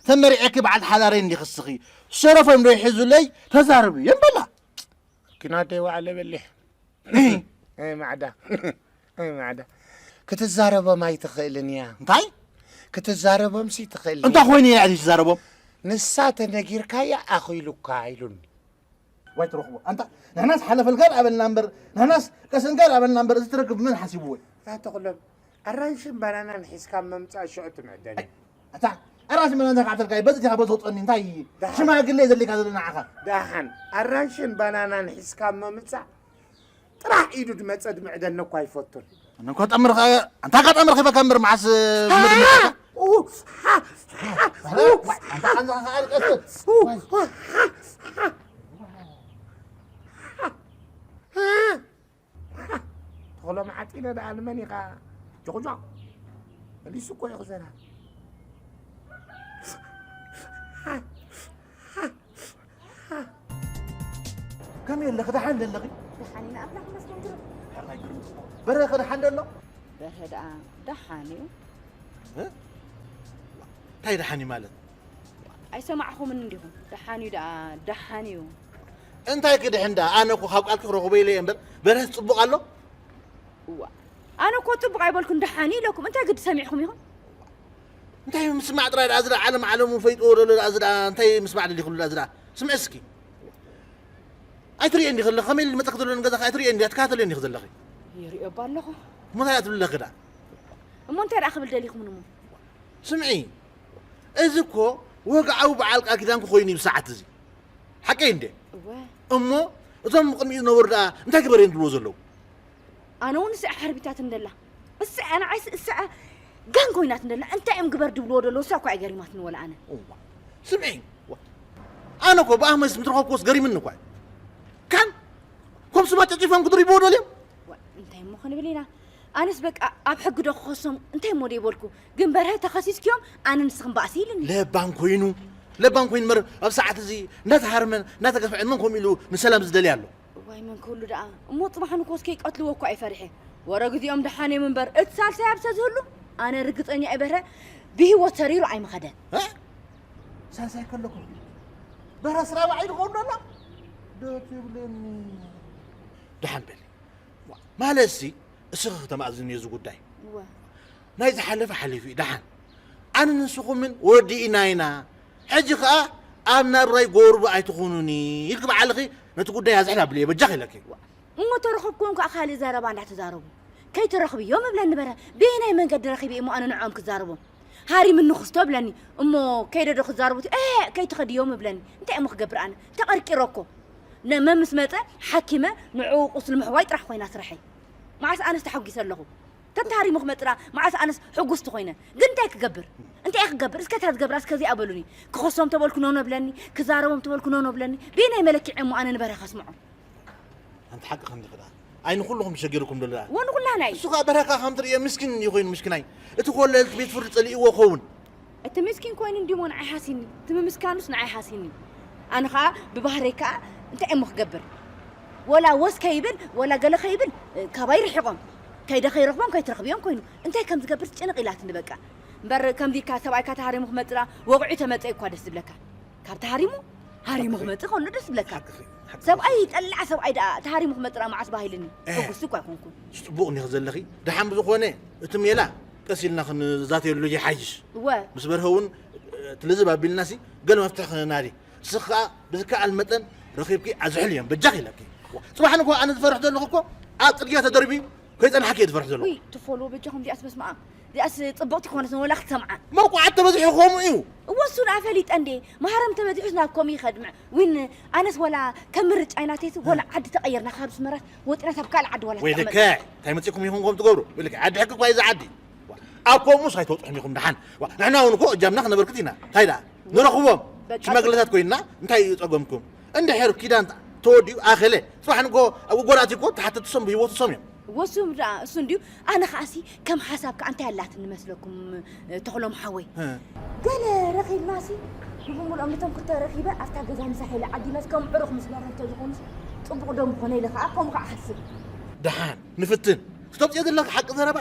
ተመሪዐኪ በዓልቲ ሓዳረይ እንዲኺ እስኺ። ሸረፎም ዶ ይሕዙለይ? ተዛረብዮም በላ። ግን ኣደይ ዋዕለ በሊሕ። እህ። ኣይ ማዕዳ። ኣይ ማዕዳ። ክትዛረቦም ኣይትኽእልን እያ። እንታይ? ክትዛረቦምሲ ትኽእል እንታይ እያ። ኮይኑ እያ ዘይትዛረቦም? ንሳ ተነጊርካያ ኣኺሉካ ኢሉኒ። ዋይ ትረኽቦ። ኣንታ ንሕናስ ሓለፈልካ ኣበልና እምበር፣ ንሕናስ ቀሰንካ ኣበልና እምበር፣ እዚ ትረክብ መን ሓሲብዎ? እታ ተኽሎም ኣራንሽን ባናናን ሒዝካ ምምጻእ ሽዑ ትምዕደኒ። ኣይ፣ ኣታ ኣራንሽን ባናናን ተካዕተልካ፣ በዚ ዲኻ በዚ ወጸኒ፣ እንታይ ደሓን። ሽማግሌ ዘሊካ ዘለና ዓኻ? ደሓን ኣራንሽን ባናናን ሒዝካ ምምጻእ ጥራሕ ኢዱ ድመጸ ድምዕደኒ እኳ ኣይፈቱን። ኣነ እኳ ጠምር ኸ-፣ ኣንታ እኳ ጠምር ኺበካ እምበር መዓስ አ! ምድምዕ ኡ! አ! ኡ! ኣንታ ቃንዛ ኸ ኣልቀስ። ኡ! ተኽሎም ዓጢነ ደኣ ንመን ኢኻ ጆቕጆቕ? መሊሱ እኮ እዩ ክዘራ። ከመይ ኣለኺ? ደሓን ዶ ኣለኺ? ደሓን ኢና፣ ኣምላኽ ይመስገን። ግርም። ደሓን ኣይግርም። በርሀ ከ ደሓን ዶ ኣሎ? በርሀ ደኣ ደሓን እዩ። እ? እንታይ ደሓን እዩ ማለት? ኣይሰማዕኹምን እንዲኹም? ደሓን እዩ ደኣ፣ ደሓን እዩ። እንታይ ክድሕን ደኣ? ኣነ እኮ ካብ ቃልኪ ክረኽቦ ኢለ እየ እምበር፣ በርሀስ ጽቡቕ ኣሎ? እዋ፣ ኣነ እኮ ጽቡቕ ኣይበልኩን፣ ደሓን እዩ ኢለኩም። እንታይ ግዲ ሰሚዕኹም ኢኹም? እንታይ ምስማዕ ጥራይ ደኣ፣ እዚ ደኣ ዓለም ዓለሙ ፈይጥዎ ዘሎ ደኣ፣ እዚ ደኣ እንታይ ምስማዕ ደሊኹሉ ደኣ፣ እዚ ደኣ ስምዒ እስኪ። ኣይትርእየን ዲኺ ዘለኺ? ከመይ ኢሉ መጸኪ ዘሎ ንገዛኺ ኣይትርእየን ዲኺ? ኣይትከታተልየን ዲኺ ዘለኺ? ይርእዮ እባ ኣለኹ። እሞ እንታይ እያ ትብሊ ኣለኺ ደኣ? እሞ እንታይ ደኣ ክብል ደሊኹም ንሞ? ስምዒ፣ እዚ እኮ ወግዓዊ በዓል ቃል ኪዳንኪ ኮይኑ እዩ ብሰዓት እዚ። ሓቀይ እንዴ? እወ። እሞ እዞም ቅድሚኡ ዝነበሩ ደኣ እንታይ ግበር እዮም ዝብልዎ ዘለዉ? ኣነ እውን እስኣ ሓርቢታት እንደላ። እስኣ ንዓይስ እስኣ ጋን ኮይናት እንደላ። እንታይ እዮም ግበር ድብልዎ ደለዉ? እሳ እኳ ኣይገሪማትን ወላ ኣነ። እዋ። ስምዒ፣ ዋ። ኣነ እኮ ብኣህመስ ምትረኸብኩዎስ ገሪምኒ እኳ እዩ። ካን ከም ስባ ጨጪፎም ክድርብዎ ደልዮም? ዋ፣ እንታይ እሞ ክንብል ኢና? ኣነስ በቃ ኣብ ሕጊ ዶ ክኸሶም እንታይ እሞ ዶ ይበልኩ? ግን በርሀ ተኸሲስክዮም ኣነ ንስኽን ባእሲ ኢልኒ። ለባም ኮይኑ፣ ለባም ኮይኑ መር ኣብ ሰዓት እዚ እንዳተሃርመን እንዳተገፍዐን መን ከምኡ ኢሉ ንሰላም ዝደልያ ኣሎ? እዋይ መን ክህሉ ደኣ? እሞ ጽባሕ ንኮስ ከይቀትልዎ እኮ እየ ፈሪሐ። ወረ ግዚኦም ደሓን እዮም እምበር እቲ ሳልሳይ ኣብሰ ዝህሉ ኣነ ርግጸኛ እየ በርሀ ብህይወት ሰሪሩ ኣይምኸደን። እ? ሳልሳይ ከለኹ በርሀ ስራ ባዒ ዝኸውን ኣሎ? ዶ ትብለኒ? ደሓን በሊ። ዋ፣ ማለትሲ፣ እስኺ ክተማእዝኒ እዚ ጉዳይ። እወ። ናይ ዝሓለፈ ሓሊፉ እዩ፣ ደሓን። ኣነ ንስኹምን ወዲእና ኢና። ሕጂ ኸኣ ኣብ ናብራይ ጎርቢ ኣይትኹኑኒ ኢልኪ ባዕልኺ ነቲ ጉዳይ ኣዝሕል ኣብልዮ በጃኺ ኢለኪ። እሞ ተረኸብኩም ከኣ ካልእ ዘረባ እንዳተዛረቡ። ከይትረኽብዮም እብለኒ በረ። በየናይ መንገዲ ረኺበ እሞ ኣነ ንዕኦም ክዛረቦም? ሃሪምኒ ክስቶ እብለኒ። እሞ ከይደ ዶ ክዛረቡ? እህ፣ ከይትኸድዮም እብለኒ። እንታይ እሞ ክገብር ኣነ? ተቐርቂረ እኮ። ነመ ምስ መጸ ሓኪመ ንዕኡ ቁስሊ ምሕዋይ ጥራሕ ኮይና ስርሐይ። መዓስ ኣነስ ተሓጒሰ ኣለኹ። ተተሃሪሙ ክመጽእ ደኣ መዓስ ኣነስ ሕጉስቲ ኮይነ። ግን እንታይ ክገብር? እንታይ እየ ክገብር? እስከ እታ ዝገብራ እስከ እዚኣ በሉኒ። ክኸሶም ተበልኩ ኖኖ ብለኒ፣ ክዛረቦም ተበልኩ ኖኖ ብለኒ። በየናይ መለክዒ እሞ ኣነ ንበርሀ ከስምዖ? ኣንቲ ሓቂ ከምዚ ክዳ። ኣይ ንኹልኹም ተሸጊርኩም ደሎ ደኣ። ወንኹላናይ። እሱ ኸኣ በርሀ ከኣ ከም ትርእዮ ምስኪን እዩ ኮይኑ ምስኪናይ። እቲ ኮለል እቲ ቤት ፍርዲ ጸሊእዎ ኸውን። እቲ ምስኪን ኮይኑ እንዲሞ ንዓይ ሓሲኒ። እቲ ምምስካኑስ ንዓይ ሓሲኒ። ኣነ ኸኣ ብባህረይ ከኣ እንታይ እሞ ክገብር? ወላ ወስ ከይብል፣ ወላ ገለ ከይብል፣ እ፣ ካባይ ርሒቖም። ከይደ ከይረኽቦም ከይትረኽብዮም ኮይኑ። እንታይ ከም ዝገብር ጭንቕ ኢላትኒ በቃ። እምበር ከምዚ ኢልካ ሰብኣይካ ተሃሪሙ ክመጽእ ደኣ ወቕዑ ተመጸ እኳ ደስ ዝብለካ። ካብ ተሃሪሙ ሃሪሙ ክመጽእ ከሎ ደስ ዝብለካ። ሓቅኺ፣ ሓቅኺ። ሰብኣይ ጠላዕ ሰብኣይ ደኣ ተሃሪሙ ክመጽእ ደኣ መዓስ ባሂልኒ። እ። ሕጉስቲ እኳ ኣይኮንኩን። ጽቡቕ እኒኺ ዘለኺ። ደሓን ብዝኾነ እቲ ሜላ ቀስ ኢልና ክንዛተየሉ ይሓይሽ። እወ። ምስ በርሀ እውን፣ እ፣ ትልዝብ ኣቢልናሲ ገለ መፍትሒ ክናዲ። ንስኺ ከኣ ብዝከኣል መጠን ረኺብኪ ኣዝሕልዮም በጃኺ ኢለኪ። ጽባሕ ንግሆ ኣነ ዝፈርሕ ዘለኹ እኮ ኣብ ጽርግያ ተደርብዩ ከይጸንሓኪ እየ ዝፈርሕ ዘለኹ። ውይ፣ ትፎሎ በጃኹም እዚኣስ በስመ ኣብ። እዚኣስ ጽብቕቲ ኮነት ወላ ክትሰምዓ። መውቃዕቲ ተበዚሑ ከምኡ እዩ። እወ፣ እሱ ደኣ ፈሊጠ እንዴ። ማህረም ተበዚሑስ ናብ ከምኡ ይኸድ። ምዕ-፣ ዊን፣ ኣነስ ወላ ከም ምርጫይ ናተይስ ወላ እ። ዓዲ ተቐይርና ካብ ኣስመራስ ወጺና ሳብ ካልእ ዓዲ ወላ ወይልከ፣ ትቐመጥ። እንታይ መጺእኩም ኢኹም ከምኡ ትገብሩ? ወይልከ፣ ዓዲ ሕጊ እኳ እዩ እዚ ዓዲ። ኣብ ከምኡስ ኣይትወጽሑን ኢኹም ደሓን። ዋ፣ ንሕና እውን እኮ እጃምና ክነበርክት ኢና። እንታይ ደኣ? ንረኽቦም። በቃ ሽማግለታት ኮይንና እንታይ እዩ ጸገምኩም? እንድሕር ኪዳን ተወዲኡ ኣኸለ፣ ጽባሕ ንግሆ ኣብ ጎዳእቲ እኮ ተሓተትሶም ብህይወትሶም እዮም። ወሱ ደኣ እሱ እንድዩ፣ ኣነ ኸኣሲ ከም ሓሳብ ከኣ እንታይ ኣላትኒ መስለኩም፣ እ፣ ተኽሎም ሓወይ? እ። ገለ ረኺብናሲ፣ ንብምልኦም ነቶም ክልተ ረኺበ ኣብታ ገዛ ምሳሕ ኢለ ዓዲመስ ከም ዕሩኽ ምስ መርሑ እንተዝኾኑስ ጽቡቕ ዶ ምኾነ ኢለ ኸኣ ከምኡ ኸኣ እሓስብ። ደሓን ንፍትን። ክተምጽኦ ዘለኺ ሓቂ ዘረባ፣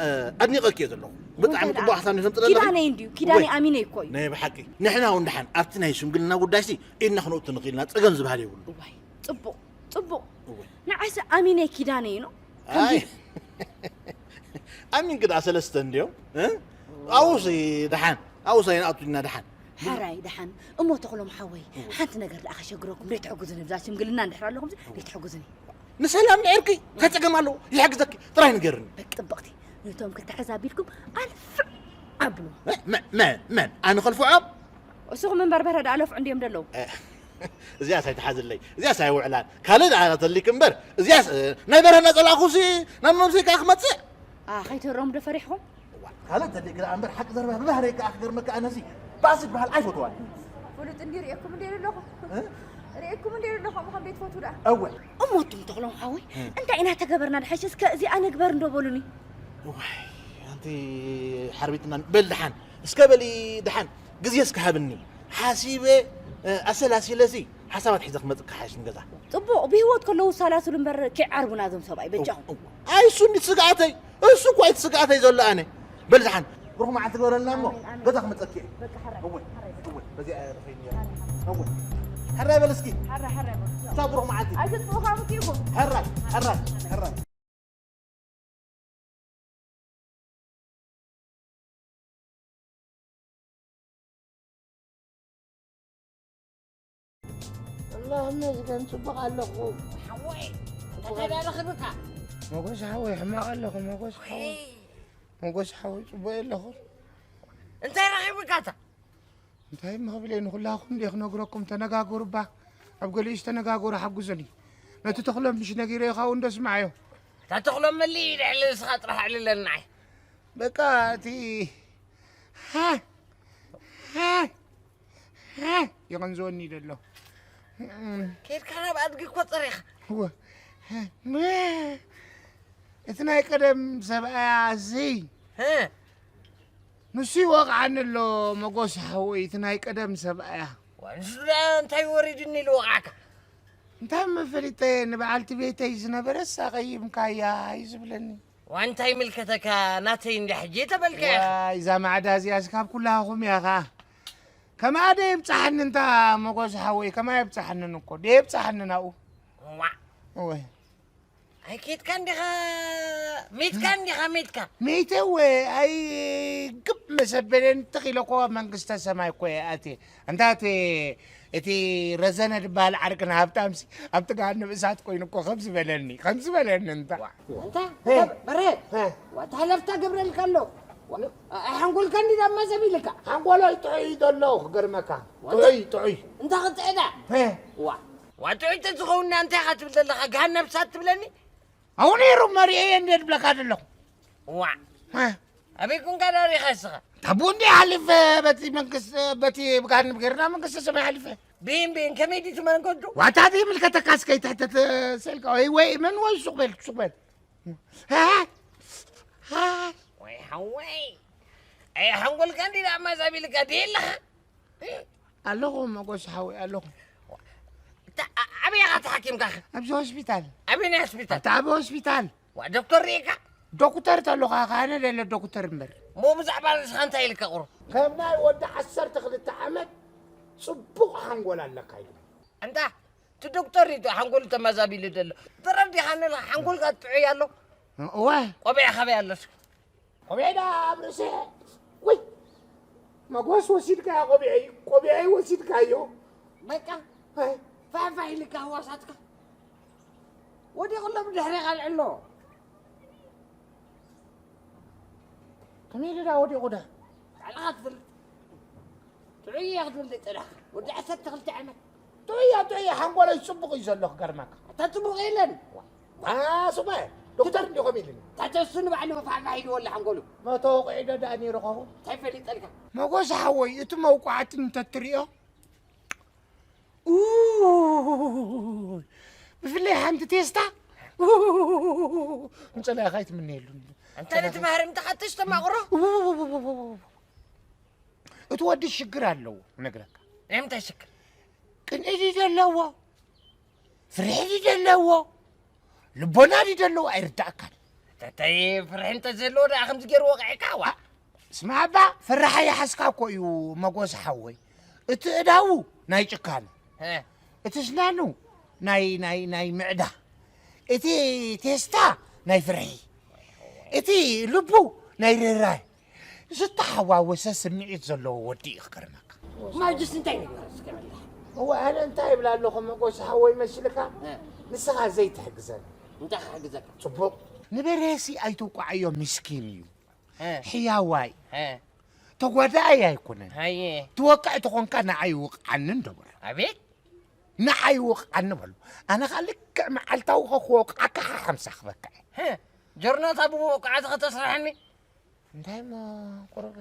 እ፣ ኣድኒቐኪ እየ ዘለኹ። ብጣዕሚ ወገን ጽቡቕ ሓሳብ ነተምጽእ ዘለኺ። ኪዳነይ እንድዩ፣ ኪዳነይ ወይ፣ ኣሚነ እኮ እዩ። ናይ ብሓቂ። ንሕና እውን ደሓን ኣብቲ ናይ ሽምግልና ጉዳይሲ ኢድና ክነእቱ ንኽእል ኢና፣ ጸገም ዝበሃል የብሉን። እዋይ፣ ጽቡቕ፣ ጽቡቕ። እወ። ንዓይሲ ኣሚነ ኪዳነይ ነው። ኣይ። ከምዚ ኣሚንኪ ደኣ ሰለስተ እንድዮም፣ እ? ኣውሲ ደሓን፣ ኣውሲ ኣይንኣቱ ኢና ደሓን። ሕራይ ደሓን። እሞ ተኽሎም ሓወይ፣ እወ። ሓንቲ ነገር ደኣ ከሸግረኩም፣ ደይትሕጉዝኒ ብዛ ሽምግልና እንድሕር ኣለኹም፣ እወ። ደይትሕጉዝኒ። ንሰላም ንዕርቂ እንታይ ጸገም ኣለዎ? ይሕግዘኪ፣ ጥራይ ንገርኒ። በቂ ጽብቕቲ፣ ነቶም ክልተ ሕዛ ኣቢልኩም ኣልፍዕ ኣብሉ። እ? መ-፣ መ-፣ መን? ኣነ ከልፍዖም? እስኹም እምበር በርሀ ደኣ ለፍዑ እንድዮም ደለዉ። እ፣ እዚኣስ ኣይትሓዝለይ፣ እዚኣስ ኣይውዕላን። ካልእ ደኣ ተሊክ እምበር፣ እዚኣስ፣ እ፣ ናይ በርሀ እናጸላእኩሲ ናብ መምሰይ ከኣ ክመጽእ? ኣ፣ ከይተረሙ ዶ ፈሪሕኹም? እዋ፣ ካልእ ተሊክ ደኣ እምበር፣ ሓቂ ዘረባ ብባህረይ ከኣ ክገርመካ ኣነሲ ባእሲ ዝበሃል ኣይፈትዋን። ፍሉጥ እንዲ ርእየኩም እንደ ኣለኹ። እ? ርእየኩም እንደ ኣለኹ፣ እሞ ከም ዘይትፈትዉ ደኣ። እወ። እሞ ኣቱም ተኽሎም ሓወይ፣ እ። እንታይ ኢና ተገበርና ድሓይሽ እስከ እዚኣ ንግበር እንዶ በሉኒ። እዋይ፣ ኣንቲ ሓርቢትና በል ደሓን፣ እስከ በሊ ደሓን። ግዜ እስከ ሃብኒ፣ ሓሲበ፣ እ፣ ኣሰላሲለሲ ሓሳባት ሒዘ ክመጽእ ክሓይሽ ንገዛ። ጽቡቕ፣ ብህይወት ከለዉ ሳላስሉ እምበር ከይዓርቡና እዞም ሰብኣይ፣ በጃኹም። እው፣ እው። ኣይ፣ እሱ እንዲ ስግኣተይ፣ እሱ እኮ እቲ ስግኣተይ ዘሎ ኣነ። በል ዝሓን፣ ብሩኽ መዓልቲ ግበረልና እሞ፣ ኣሜን፣ ኣሜን። ገዛ ክመጸኪ እየ። በቃ፣ ሕራይ፣ እወ፣ ሕራይ። እወ፣ በዚኣ እየ ርኸይኒ እያ። ኣሜን፣ ኣሜን። እወ። ሕራይ በል እስኪ። ሕራይ፣ ሕራይ በል። እታ ብሩኽ መዓልቲ። ኣይትጥፉ ካብ እትይኹም። ሕራይ፣ ሕራይ፣ ሕራይ። ኣላህ ይመስገን፣ ጽቡቕ ኣለኹ። ሓወይ፣ እንታይ ረኺብካ? መጎስ ሓወይ፣ ሕማቕ ኣለኹ፣ መጎስ ሓወይ። ወይ፣ ሞጎስ ሓወይ፣ ጽቡቕ የለኹ። እንታይ ረኺብካ እታ? እንታይ እሞ ክብል እየ፣ ንኹላኹም ድየ ክነግረኩም? ተነጋገሩ እባ። ኣብ ገሊኡስ ተነጋገሩ፣ ሓግዙኒ። ነቲ ተኽሎም ምሽ ነጊረዮ፣ ካብኡ እንዶ ስምዓዮ። እታ ተኽሎም መሊእ ኢለ ዕልል፣ ንስኻ ጥራሕ ዕልለና። በቃ እቲ ሃ፣ ሃ፣ ሃ ይቕንዝወኒ ደሎ። ከይድካ ናብ ኣድጊ እኮ ጸሪኻ። እወ። እቲ ናይ ቀደም ሰብኣያ እዚ እ። ንሱ ይወቕዓኒ ኣሎ፣ መጎስ ሓወይ፣ እቲ ናይ ቀደም ሰብኣያ። ዋ፣ ንሱ ደኣ እንታይ ወሪድኒ ኢሉ ወቕዓካ? እንታይ መፈሊጠ፣ ንበዓልቲ ቤተይ ዝነበረስ ኣቐይምካያ እዩ ዝብለኒ። ዋ፣ እንታይ ይምልከተካ? ናተይ እንዳ ሕጂ ተበልካ ኢኻ። ዋይ፣ እዛ ማዕዳ እዚኣስ ካብ ኩላኹም እያ ኸኣ። ከምኣ ደየብጽሓኒ እንታ መጎስ ሓወይ፣ ከምኣ የብጽሓንን እኮ፣ ደየብጽሓኒ ናብኡ። ዋ። እወ። ኣይኬድካ እንዲኻ፣ ሜትካ እንዲኻ፣ ሜትካ። ሜተ እወ፣ ኣይ ግብ መሰበለን ትኽ ኢለ እኮ መንግስተ ሰማይ እኮ እየ ኣትየ። እንታ እቲ፣ እቲ ረዘነ ዝበሃል ዓርክና ሃብታምሲ ኣብቲ ገሃነብ እሳት ኮይኑ እኮ ከምዚ በለኒ፣ ከምዚ በለኒ እንታ። ዋ፣ እንታ፣ ሄ። በረ፣ ሄ። ዋ፣ ተሃለፍታ ገብረልካ ኣሎ። ዋ፣ ኣይ ሓንጎልካ እንዲ ዳማ ዘቢልካ። ሓንጎለይ ጥዑይ እዩ ዘሎ ክገርመካ። ዋ፣ ጥዑይ፣ ጥዑይ። እንታ ክጥዕዳ። ሄ። ዋ። ዋ፣ ጥዑይ ተዝኸውን እንታይ ኢኻ ትብል ዘለኻ? ገሃነብ እሳት ትብለኒ? ኣብኡ ነይሩ መሪኤ እንደ ድብለካ ዘለኹ። ዋ። እ። ኣበይ ኮንካ ዳሪኻ እስኻ? ታቡ እንዲ ሓሊፈ በቲ መንግስት-፣ በቲ ብጋን ጌርና መንግስተ ሰማይ ሓሊፈ። ቢን ቢን ከመይ ድዩ እቲ መንገዱ? ዋታ ዘይምልከተካ እስከ ይትሕተት ሰልካ ወይ፣ ወይ መን ወይ ሱቕ በል፣ ሱቕ በል። ሃ? ሃ? ወይ ሓወይ። ኣይ ሓንጎልካ እንዲ ዳማ ዛቢልካ ድየ ኣለኻ? ኣለኹ መጎስ ሓወይ ኣለኹ። እታ ኣ-፣ ኣበይ ኢኻ ተሓኪምካ? ኣብዚ ሆስፒታል። ኣበይ ናይ ሆስፒታል? ኣብቲ ዓቢ ሆስፒታል። ዋ፣ ዶክተር ርኢካ? ዶክተር ተሎኻ፣ ኣነ ደለ ዶክተር እምበር። እሞ ብዛዕባ ርእስኻ እንታይ ኢልካ ቁሩብ? ከም ናይ ወዲ ዓሰርተ ክልተ ዓመት ጽቡቕ ሓንጎል ኣለካ ኢሉ። ኣንታ፣ እቲ ዶክተር እዩ ሓንጎሉ ተመዛቢሉ ዘሎ። ተረዲኻኒ ኣለኻ፣ ሓንጎልካ ጥዑይ ኣሎ? እወ። ቆቢዕ ካበይ ኣሎ እስኪ? ቆቢዐይ ደኣ ኣብ ርእሰይ። ወይ፣ መጎስ ወሲድካዮ ቆቢዐይ፣ ቆቢዐይ ወሲድካዮ። በቃ፣ ኣይ። ፋሕፋሕ ኢልካ ህዋሳትካ። ወዲቑ ኣሎ ብድሕሬኻ ኣልዕሎ። ከመይ ኢሉ ደኣ ወዲቑ ደኣ? ባዕልኻ ትፈልጥ። ጥዑይ እየ ክትብል ዘይጸናሕካ። ወዲ ዓሰርተ ክልተ ዓመት። ጥዑይ እየ፣ ጥዑይ እየ፣ ሓንጎለይ ጽቡቕ እዩ ዘሎ ክገርመካ። ኣታ ጽቡቕ የለን። ዋ፣ ሱባኤ፣ ዶክተር እንዲኹም ኢሉኒ። እታ ተሱ ንባዕሉ ፋሕፋሕ ኢልዎ ኣሎ ሓንጎሉ። መቶ ወቕዒ ዶ ደኣ ነይሩ ኸውን? እንታይ ፈሊጠልካ? መጎስ ሓወይ፣ እቲ መውቃዕቲ እንተትርእዮ፣ ኡይ፣ ብፍላይ ሓንቲ ቴስታ፣ ኡይ፣ ንጸላኢኻ ኣይትምነየሉ። እንታይ ነቲ ማህረምቲ ሓትሽ ተማቕሮ? ኡይ፣ እቲ ወዲ ሽግር ኣለዎ፣ እነግረካ። ናይ ምንታይ ሽግር? ቅንኢ ድዩ ዘለዎ? ፍርሒ ድዩ ዘለዎ? ልቦና ድዩ ዘለዎ? ኣይርዳእካን። ተተይ ፍርሒ እንተዘለዎ ደኣ ከምዚ ገይሩ ወቒዕካ፣ ዋ። ስማዕ እባ፣ ፍርሒ ይሓዝካ እኮ እዩ፣ መጎስ ሓወይ። እቲ እዳዉ ናይ ጭካነ። እ። እቲ ስናኑ ናይ፣ ናይ፣ ናይ ምዕዳ። እቲ ቴስታ ናይ ፍርሒ። እቲ ልቡ ናይ ርህራሄ። ዝተሓዋወሰ ስምዒት ዘለዎ ወዲ እዩ ክገርመካ። ማጅስ እንታይ ንግበር እስከ በላ? እወ፣ ኣነ እንታይ ይብል ኣለኹ መጎስ ሓወይ መስልካ? እ። ንስኻ ዘይትሕግዘኒ። እንታይ ክሕግዘካ? ጽቡቕ። ንበሬሲ ኣይትውቃዓዮ፣ ምስኪን እዩ። እ። ሕያዋይ። እ። ተጓዳኣይ ኣይኮነን። ሃየ። ትወቅዕ ተኾንካ ንዓይ ውቕዓኒ እንዶ በሎ። ኣቤት። ንዓይ ውቕዓኒ በሎ። ኣነ ኸኣ ልክዕ መዓልታዊ ክወቅዓካ ሓሓምሳ ክበካ እየ። እ። ጀርናታ ብመውቃዕቲ ከተስርሐኒ? እንታይ እሞ ቁሩብ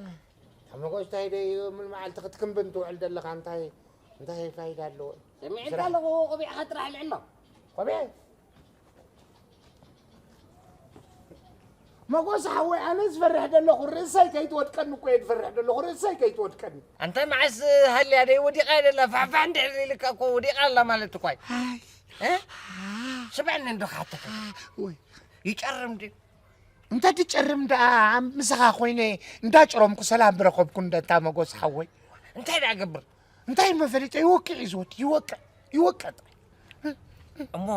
ሓመጎጅ እንታይ ደይ ሙሉ መዓልቲ ክትክንብን ትውዕል ዘለኻ እንታይ፣ እንታይ ፋይዳ ኣለዎ? ሰሚዕካ ስራሕ ኣለኹ ቆቢዕኻ ጥራሕ ልዕሎ። ቆቢዐይ? መጎስ ሓወይ ኣነ ዝፈርሕ ዘለኹ ርእሰይ ከይትወድቀኒ እኮ እየ ዝፈርሕ ዘለኹ ርእሰይ ከይትወድቀኒ። ኣንታ መዓስ ሃልያ ደይ ወዲቓ እየ ደላ ፋሕፋሕ እንድሕር ኢልካ እኮ ወዲቓ ኣላ ማለት እኮ እዩ። ኣይ። እ? ስምዐኒ እንዶ ክሓተካ። ኣይ፣ ወይ። ይጨርም ድዩ? እንተ ትጨርም ደኣ ምሳኻ ኮይነ እንዳጭረምኩ ሰላም ብረኸብኩ እንደ እታ መጎስ ሓወይ። እንታይ ደኣ ገብር? እንታይ መፈሊጠ ይወቅዕ እዩ ዝወድ፣ ይወቅዕ፣ ይወቅዕ። እሞ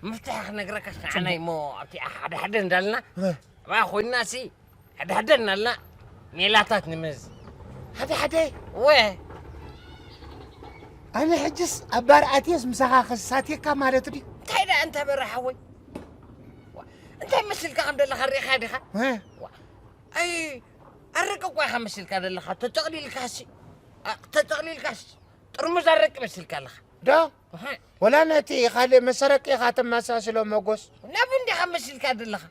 መፍትሒ ክነግረካ እስከ ጽቡቅ። ዓናይ እሞ ኣብቲ ሓደ ሓደ እንዳልና እ። ኣብኣ ኮይንና ሲ ሓደ ሓደ እናልና ሜላታት ንምዝ። ሓደ ሓደ? ወ። ኣነ ሕጅስ ኣብ ባር ኣትየስ ምሳኻ ክሳትየካ ማለት ድዩ? እንታይ ደኣ እንተ በረ ሓወይ? ዋ፣ እንታይ መስልካ ከም ዘለኻ ርኢኻ ዲኻ? እ። ዋ፣ ኣይ ኣረቂ እኳ ኢኻ መሲልካ ዘለኻ። ተጠቕሊልካሲ፣ ኣ፣ ተጠቕሊልካሲ ጥርሙዝ ኣረቂ መሲልካ ኣለኻ። ዶ? እህ። ወላ ነቲ ካልእ መሰረቂ ኢኻ ተመሳስሎ መጎስ። ናብ እንዲኻ መሲልካ ዘለኻ።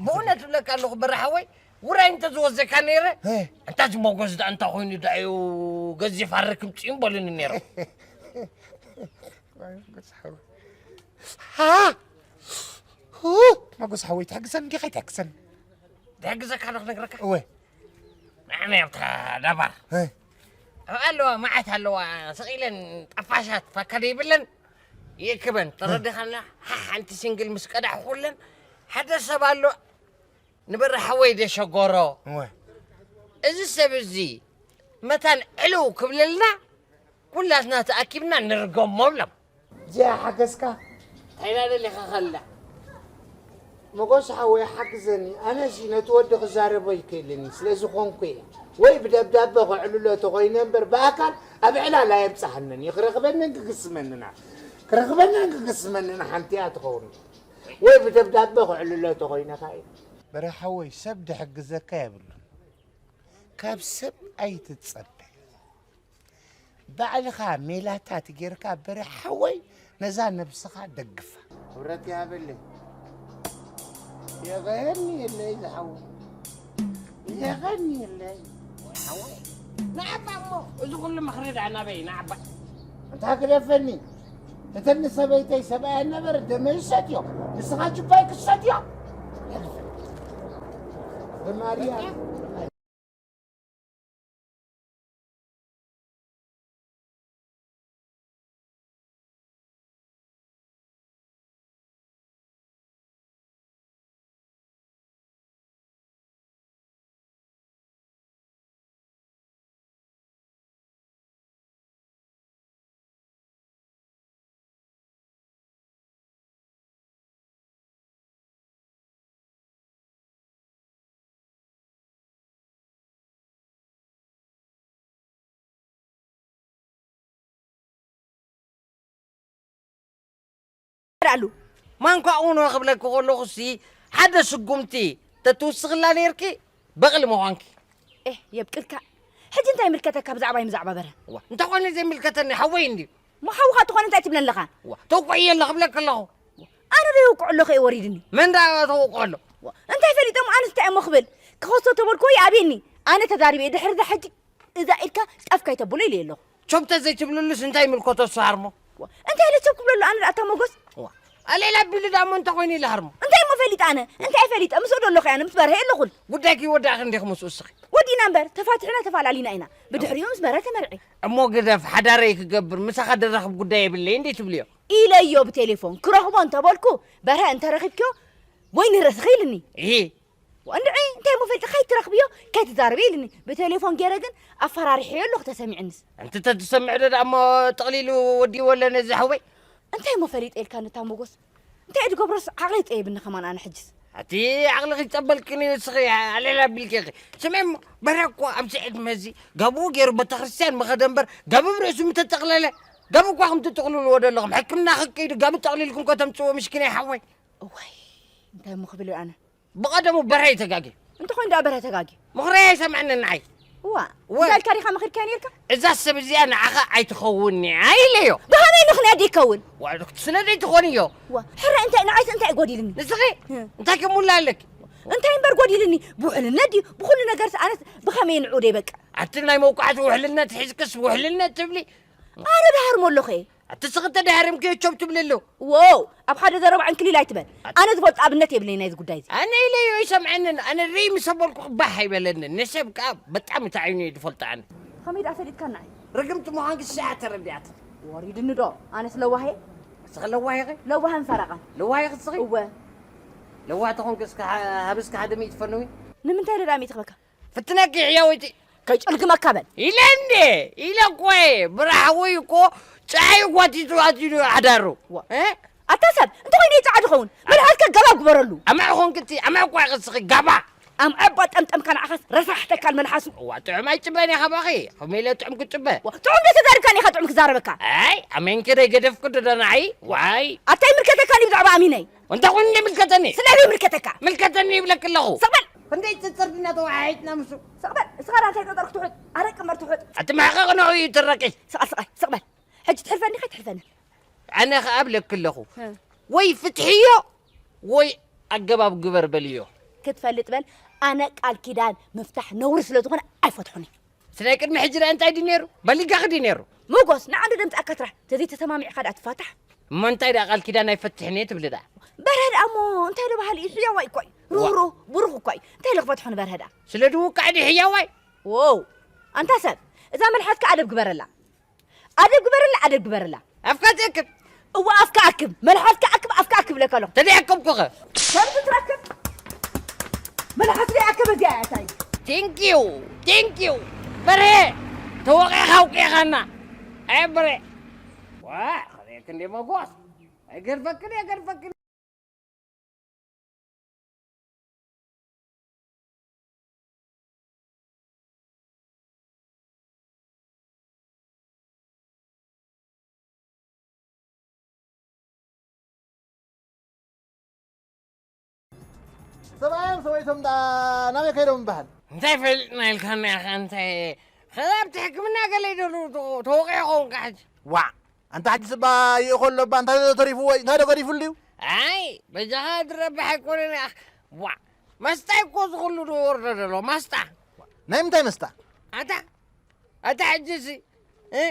ብእውነት እብለካ ኣለኹ በራሓወይ፣ ውራይ እንተዝወዘካ ነይረ። እ። እንታ ዝመጎስ ደኣ እንታይ ኮይኑ ደኣ እዩ ገዚፍ ኣረቂ ምጽኡ በሉኒ ነይሮም። ሃ! ሁ! መጎስ ሓወይ ትሕግዘኒ ዲኻ ኣይትሕግዘኒ? ድሕግዘካ ዶ ክነግረካ? እወ። ንዓመይ ኣብታ ዳባር እ። ኣብኣ ኣለዋ፣ መዓት ኣለዋ። ስቕ ኢለን ጠፋሻት ፋካ ደይብለን ይእክበን። ተረዲኻና ሓ-፣ ሓንቲ ሲንግል ምስ ቀዳሕ ኩለን ሓደ ሰብ ኣሎ ንበሪ ሓወይ ደሸጎሮ። እወ። እዚ ሰብ እዚ መታን ዕልው ክብለልና ኩላትና ተኣኪብና ንርገሞ ብሎም። እዚኣ ሓገዝካ እንታይ ኢና ደሊኻ ከላ መጎስ ሓወይ ሓግዘኒ። ኣነሲ ነቲ ወዲ ክዛረቦ ይክእልን እዩ፣ ስለ ዝኾንኩ እየ። ወይ ብደብዳበ ከዕልሎ ተኾይነ እምበር ብኣካል ኣብ ዕላል ኣየብጽሓንን እዩ። ክረኽበንን ክግስመንና ክረኽበንን ክግስመንን ሓንቲ እያ ትኸውን። ወይ ብደብዳበ ከዕልሎ ተኾይነ ካእ በረ ሓወይ ሰብ ድሕግዘካ የብሉን። ካብ ሰብ ኣይትጸበ። ባዕልኻ ሜላታት ጌርካ በረ ሓወይ ነዛ ነብስኻ ደግፋ። ክብረት ይሃበለይ። የቐየኒ የለይ ዝሓወይ። የቐኒ የለይ። ሓወይ። ንዓባ እሞ እዚ ኩሉ ምኽሪ ደኣ ናበይ ንዓባ? እንታ ግደፈኒ። እተን ንሰበይተይ ሰብኣየን ነበረ ደመይ ይሰትዮ። ንስኻ ጅባይ ክትሰትዮ? ብማርያም። ኣሉ ማንኳ ኡኖ ክብለኪ ከለኹ ሲ ሓደ ስጉምቲ ተትውስኽላ ነይርኪ በቕሊ ምዃንኪ። ኤህ የብቅልካ። ሕጂ እንታይ ይምልከተካ ብዛዕባይ ብዛዕባ በረ? ዋ እንታይ ኮነ ዘይምልከተኒ ሓወይ እንድዩ። ሞ ሓውኻ ትኾን እንታይ ትብለኒ ኣለኻ? ዋ ተውቆየ ኣለ ክብለኪ ኣለኹ። ኣነ ዶ የውቅዖ ኣለኹ እየ ወሪድኒ? መን ደኣ ተውቅዖ ኣሎ? እንታይ ፈሊጠ እሞ ኣነስ እንታይ እሞ ክብል? ክኸሶ ተበልክዎ ይኣብየኒ። ኣነ ተዛሪበ እየ ድሕሪ እዛ ሕጂ እዛ ኢድካ ጣፍ ከይተብሎ ኢለ ኣለኹ። ቸብ ተዘይትብልሉስ እንታይ ይምልከቶ እሱ ሃርሞ? እንታይ ኢለ ቸብ ክብለሉ ኣነ ደኣ እታ ሞጎስ? ኣሌላ ኣቢሉ ደኣ እሞ እንታይ ኮይኑ ኢለ ሃርሞ? እንታይ እሞ ፈሊጠ ኣነ? እንታይ ፈሊጠ? ምስኡ ዶ ኣለኹ ኣነ ምስ በርሀ የለኹን። ጉዳይኪ ይወዳእኺ እንዲኺ ምስኡ እስኺ። ወዲእና እምበር ተፋቲሕና ተፋላሊና ኢና። ብድሕሪኡ ምስ በርሀ ተመርዒ። እሞ ግደፍ ሓዳረይ ክገብር ምሳኻ ድራኸብ ጉዳይ የብለይ እንዴ ትብልዮ? ኢለዮ ብቴሌፎን ክረኽቦ እንተበልኩ በርሀ እንተረኺብክዮ ወይ ንርእስኺ ኢልኒ። እሂ እንድዒ እንታይ እሞ ፈልጢ ከይትረኽብዮ ከይትዛረቢ ኢልኒ። ብቴሌፎን ገይረ ግን ኣፈራሪሐዮ ኣለኹ ተሰሚዕንስ። ኣንቲ ተትሰምዕ ዶ ደኣ እሞ ጥቕሊሉ ወዲዎ ኣለ ነዚ ሓወይ። እንታይ እሞ ፈሊጠ ኢልካ ነታ ሞጎስ? እንታይ እየ ድገብሮስ ዓቕሊ ይጠየብኒ ከማን ኣነ ሕጅስ። ኣቲ ዓቕልኺ ይጸበልክን እዩ እስኺ ኣሌላ ኣቢልኪ ኢኺ። ስምዒ እሞ በረ እኮ ኣብዚ ዕድመ እዚ ጋብኡ ገይሩ ቤተክርስትያን ምኸደ እምበር ጋብ ኣብ ርእሱ ምተጠቕለለ። ጋብ እኳ ከም ትጥቕልልዎ ዘለኹም ሕክምና ክከይዱ ጋብ ጠቕሊልኩም ከተምጽዎ ምሽኪናይ ሓወይ። እዋይ እንታይ እሞ ክብል እየ ኣነ። ብቐደሙ በርሀ እዩ ተጋግዩ። እንተኾይኑ ደኣ በርሀ ተጋግዩ። ምኽረይ ኣይሰምዐንን ንዓይ። እዋ እወ። እንታይ ኢልካ ዲኻ መኺርካዮ ነይርካ? እዛ ሰብ እዚኣ ንዓኻ ኣይትኸውን እያ ኢለዮ። ብኸመይ ምኽንያት ደይከውን? ዋዕዶ ክትስለ ደይትኾን እዮ። ዋ ሕራይ እንታይ ንዓይስ እንታይ እዩ ጎዲልኒ? ንስኺ እ። እንታይ ከሙላ ኣለኪ? እንታይ እምበር ጎዲልኒ? ብውሕልነት ድዩ? ብኹሉ ነገርስ ኣነስ ብኸመይ ንዑ ደይ በቃ? ኣቲ ናይ መውቃዕቲ ውሕልነት ሒዝክስ ውሕልነት ትብሊ? ኣነ ድሃርሞ ኣለኹ እየ። ኣቲ ስኽተ ድሃርምኪ ቸብ ትብልሉ? ዎው ኣብ ሓደ ዘረባ ዕንክሊል ኣይትበል። ኣነ ዝፈልጦ ኣብነት የብለይ ናይዚ ጉዳይ እዚ። ኣነ ኢለዮ ይሰምዐንን ኣነ ርእይ ምስ ኣበልኩ ባህ ኣይበለንን ንሰብ ከኣ በጣም እቲ ዓይኑ እየ ዝፈልጦ ኣነ። ከመይ ደኣ ፈሊጥካና እዩ? ርግምቲ ምዃንኪ ስሻ ተረዲኣት። ወሪድኒ ዶ ኣነስ ለዋህ እየ? እስኺ ለዋህ ኢኺ? ለዋህን ፈረቓን። ለዋህ ኢኺ እስኺ? እወ። ለዋህ ተኾንኪ እስኪ ሃ- ሃብስኪ ሓደ ሚእቲ ፈንዊ። ንምንታይ ኢለ ደኣ ሚእቲ ክበካ? ፍትነኪ ሕያወይቲ። ከይጨልግመካ በል። ኢለ እንዴ ኢለ እኮ እየ። ብራሕወይ እኮ ፀሓይ ጓቲቱ ኣትዩ ሓዳሩ። ዋ። እ? ኣታ ሰብ እንተኾይነ ይፃዕ ዝኸውን መልሓስካ ገባ ግበረሉ። ኣምዕ ኾንክቲ ኣምዕ እኳ ይቕስኺ ጋባ። ኣምዐ እባ ጠምጠምካ ንዓኻስ ረሳሕ ተካል መልሓሱ። ዋ ጥዑም ኣይጭበን እየ ካባኺ። ከመይ ኢለ ጥዑም ክጭበ? ዋ፣ ጥዑም ዶ ተዛሪብካኒ ኢኻ ጥዑም ክዛረበካ? ኣይ ኣሜንኪ ደይ ገደፍኩ ዶ ንዓይ? ዋይ ኣታ ይምልከተካኒ ብዛዕባ ኣሚነይ። እንታይ ኾይኑ ይምልከተኒ? ስለዚ ይምልከተካ። ምልከተኒ ይብለኪ ኣለኹ። ሰቕ በል። ክንደይ ጽጽር ድና ተወሓሒጥና ምሱ። ስቕ በል፣ እስኻ ራእሲ ኣይተጠርክ ትሑጥ፣ ኣረቂ እምበር ትሑጥ። ኣቲ መሕቐቕ ንዑ እዩ ትረቂ። ስቕ በል፣ ስቕ በል፣ ስቕ በል። ሕጂ ትሕልፈኒ ኸይ ትሕልፈኒ? ኣነ ኸኣ እብለኪ ኣለኹ። እ። ወይ ፍትሕዮ፣ ወይ ኣገባብ ግበር በልዮ። ክትፈልጥ በል፣ ኣነ ቃል ኪዳን ምፍታሕ ነውሪ ስለ ዝኾነ ኣይፈትሖን እየ። ስለ ቅድሚ ሕጂ ደኣ እንታይ ድዩ ነይሩ? በሊጋኺ ድዩ ነይሩ? ሞጎስ፣ ንዓንዱ ደምጻእካ ትራሕ፣ ተዘይተሰማሚዕካ ደኣ ትፋታሕ። እሞ እንታይ ደኣ ቃል ኪዳን ኣይፈትሕን እየ ትብሊ ደኣ? በርሀ ደኣ እሞ እንታይ ዶ በሃሊ እዩ? ሕያዋይ እኮ እዩ። ዋ። ሩህሩህ፣ ብሩኽ እኮ እዩ። እንታይ ኢሉ ክፈትሖ ንበርሀ ደኣ? ስለ ድውቃዕ ድዩ ሕያዋይ? ዎው፣ ኣንታ ሰብ፣ እዛ መልሓስካ ኣደብ ግበረላ። ኣደብ ግበረላ፣ ኣደብ ግበረላ። ኣፍካ ትእክብ። እወ፣ ኣፍካ ኣክብ። መልሓስካ ኣክብ፣ ኣፍካ ኣክብ ኢለካ ኣለኹ። ተደይ ኣከብኩኸ? ከምዚ ትረክብ። መልሓስ ደይ ኣከበ እዚኣ እያ እታይ። Thank you፣ thank you። በርሄ፣ ተወቂኻ ኣውቂኻና። ኣይ በርሄ። ዋ፣ ኸመይ ክንደይ መጎስ። ኣይገርፈክን፣ ኣይገርፈክን። ሰብኣዮም ሰበይቶም ደኣ ናበይ ከይዶም ይበሃል? እንታይ ፈሊጥና ኢልካና ኢኻ? እንታይ ከዛ ኣብቲ ሕክምና ገለ ይደሉ ተወቂዑ ኸውን ካሕጂ። ዋዕ! ኣንታ ሕጂ ስባ ይእኾ ኣሎ እባ፣ እንታይ ዶ ተሪፍዎ? እንታይ ዶ ገዲፉሉ እዩ? ኣይ፣ በጃኻ ድረባሕ ኣይኮነን። ኣኽ፣ ዋዕ! መስጣይ እኮ ዝኹሉ ዝወርዶ ዘሎ፣ መስጣ። ናይ ምንታይ መስጣ? ኣታ፣ ኣታ ሕጂሲ፣ እ?